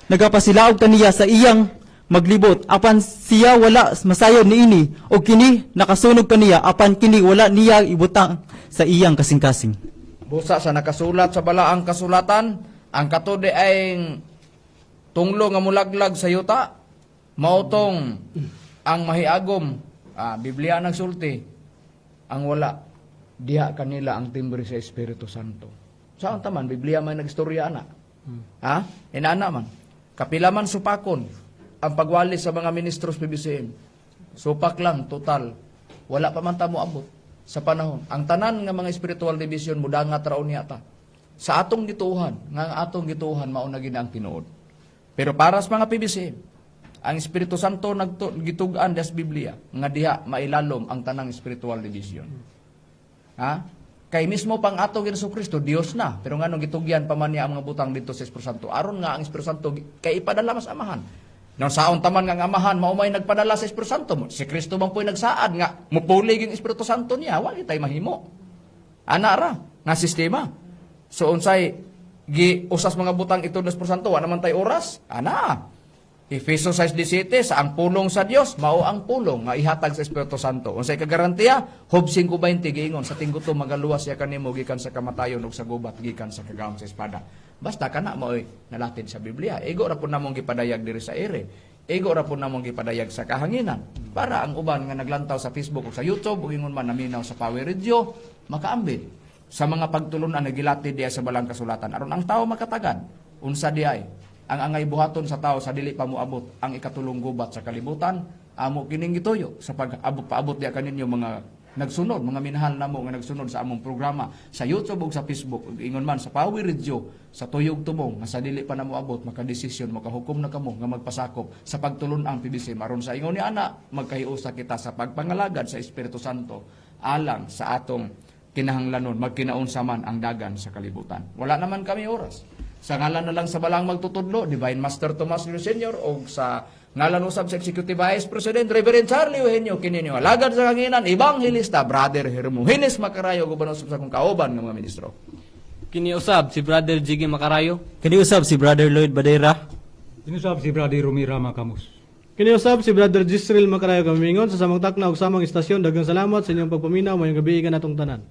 [SPEAKER 4] nagapasilaog kaniya sa iyang maglibot, apan siya wala masayod niini, ug kini nakasunog kaniya, apan kini wala niya ibutang sa iyang kasing-kasing.
[SPEAKER 7] Busa sa nakasulat sa balaang kasulatan, ang katode ay tunglo nga mulaglag sa yuta, mautong ang mahiagom, Biblia nagsulti, ang wala, diha kanila ang timbre sa Espiritu Santo. Saan taman, Biblia may nagstorya ana. Ha? Inana man. Kapila man supakon ang pagwali sa mga ministros PBCM. Supak lang, total. Wala pa man ta moabot sa panahon. Ang tanan nga mga spiritual division mudangat raon niya ta. Sa atong gituohan, nga ang atong gituohan mao na gid ang tinuod. Pero para sa mga PBCM, ang Espiritu Santo gitug-an das Biblia nga diha mailalom ang tanang spiritual division. Ha? Kay mismo pang ato Hesus Kristo, Dios na. Pero nganong gitugyan pa man niya ang mga butang dito sa Espiritu Santo? Aron nga ang Espiritu Santo kay ipadala mas Amahan. Nang saon taman nga ang Amahan mao may nagpadala sa Espiritu Santo. Si Kristo man po'y nagsaad nga mupuli ang Espiritu Santo niya, wa kitay mahimo. Ana ra nga sistema. So unsay gi usas mga butang ito ng Espiritu Santo, wa naman tay oras. Ana. Efeso 6:17, sa ang pulong sa Dios mao ang pulong nga ihatag sa Espiritu Santo. Unsay kagarantiya? Job 5:20 giingon sa tinggutom magaluwas siya kanimo gikan sa kamatayon ug sa gubat gikan sa kagahom sa espada. Basta kana maoy nalatid sa Biblia. Igo ra pud namong gipadayag diri sa ere. Igo ra pud namong gipadayag sa kahanginan para ang uban nga naglantaw sa Facebook ug sa YouTube ug ingon man naminaw sa Power Radio makaambit sa mga pagtulunan na gilatid diya sa balang kasulatan aron ang tao makatagad unsa di ay ang angay buhaton sa tao sa dili pa moabot ang ikatulong gubat sa kalibutan. Amo kining gituyo sa pag-abot paabot diya kaninyo mga nagsunod, mga minahal namo nga nagsunod sa among programa sa YouTube ug sa Facebook ug ingon man sa Power Radio sa tuyog tumong nga sa dili pa namo abot makadesisyon, makahukom na kamo nga magpasakop sa pagtulun-ang PBC aron sa ingon ni ana magkahiusa kita sa pagpangalagad sa Espiritu Santo alang sa atong kinahanglanon magkinaunsa man ang dagan sa kalibutan. Wala naman kami oras. Sa ngalan na lang sa balang magtutudlo, Divine Master Tomas Leo Sr. o sa ngalan usab sa Executive Vice President Reverend Charlie Eugenio kininyo. Alagad sa kanginan, Evangelista Brother Hermogenes Macarayo uban usab sa akong kauban nga mga ministro.
[SPEAKER 3] Kini usab si Brother Jiggy Makarayo.
[SPEAKER 4] Kini usab si Brother Lloyd Badera.
[SPEAKER 5] Tinusab si Brother Romira Macamus.
[SPEAKER 6] Kiniusab si Brother Gisrel Macarayo, kamingon sa samang takna ug samang istasyon. Daghang salamat sa inyong pagpaminaw. Maayong gabii kanatong tanan.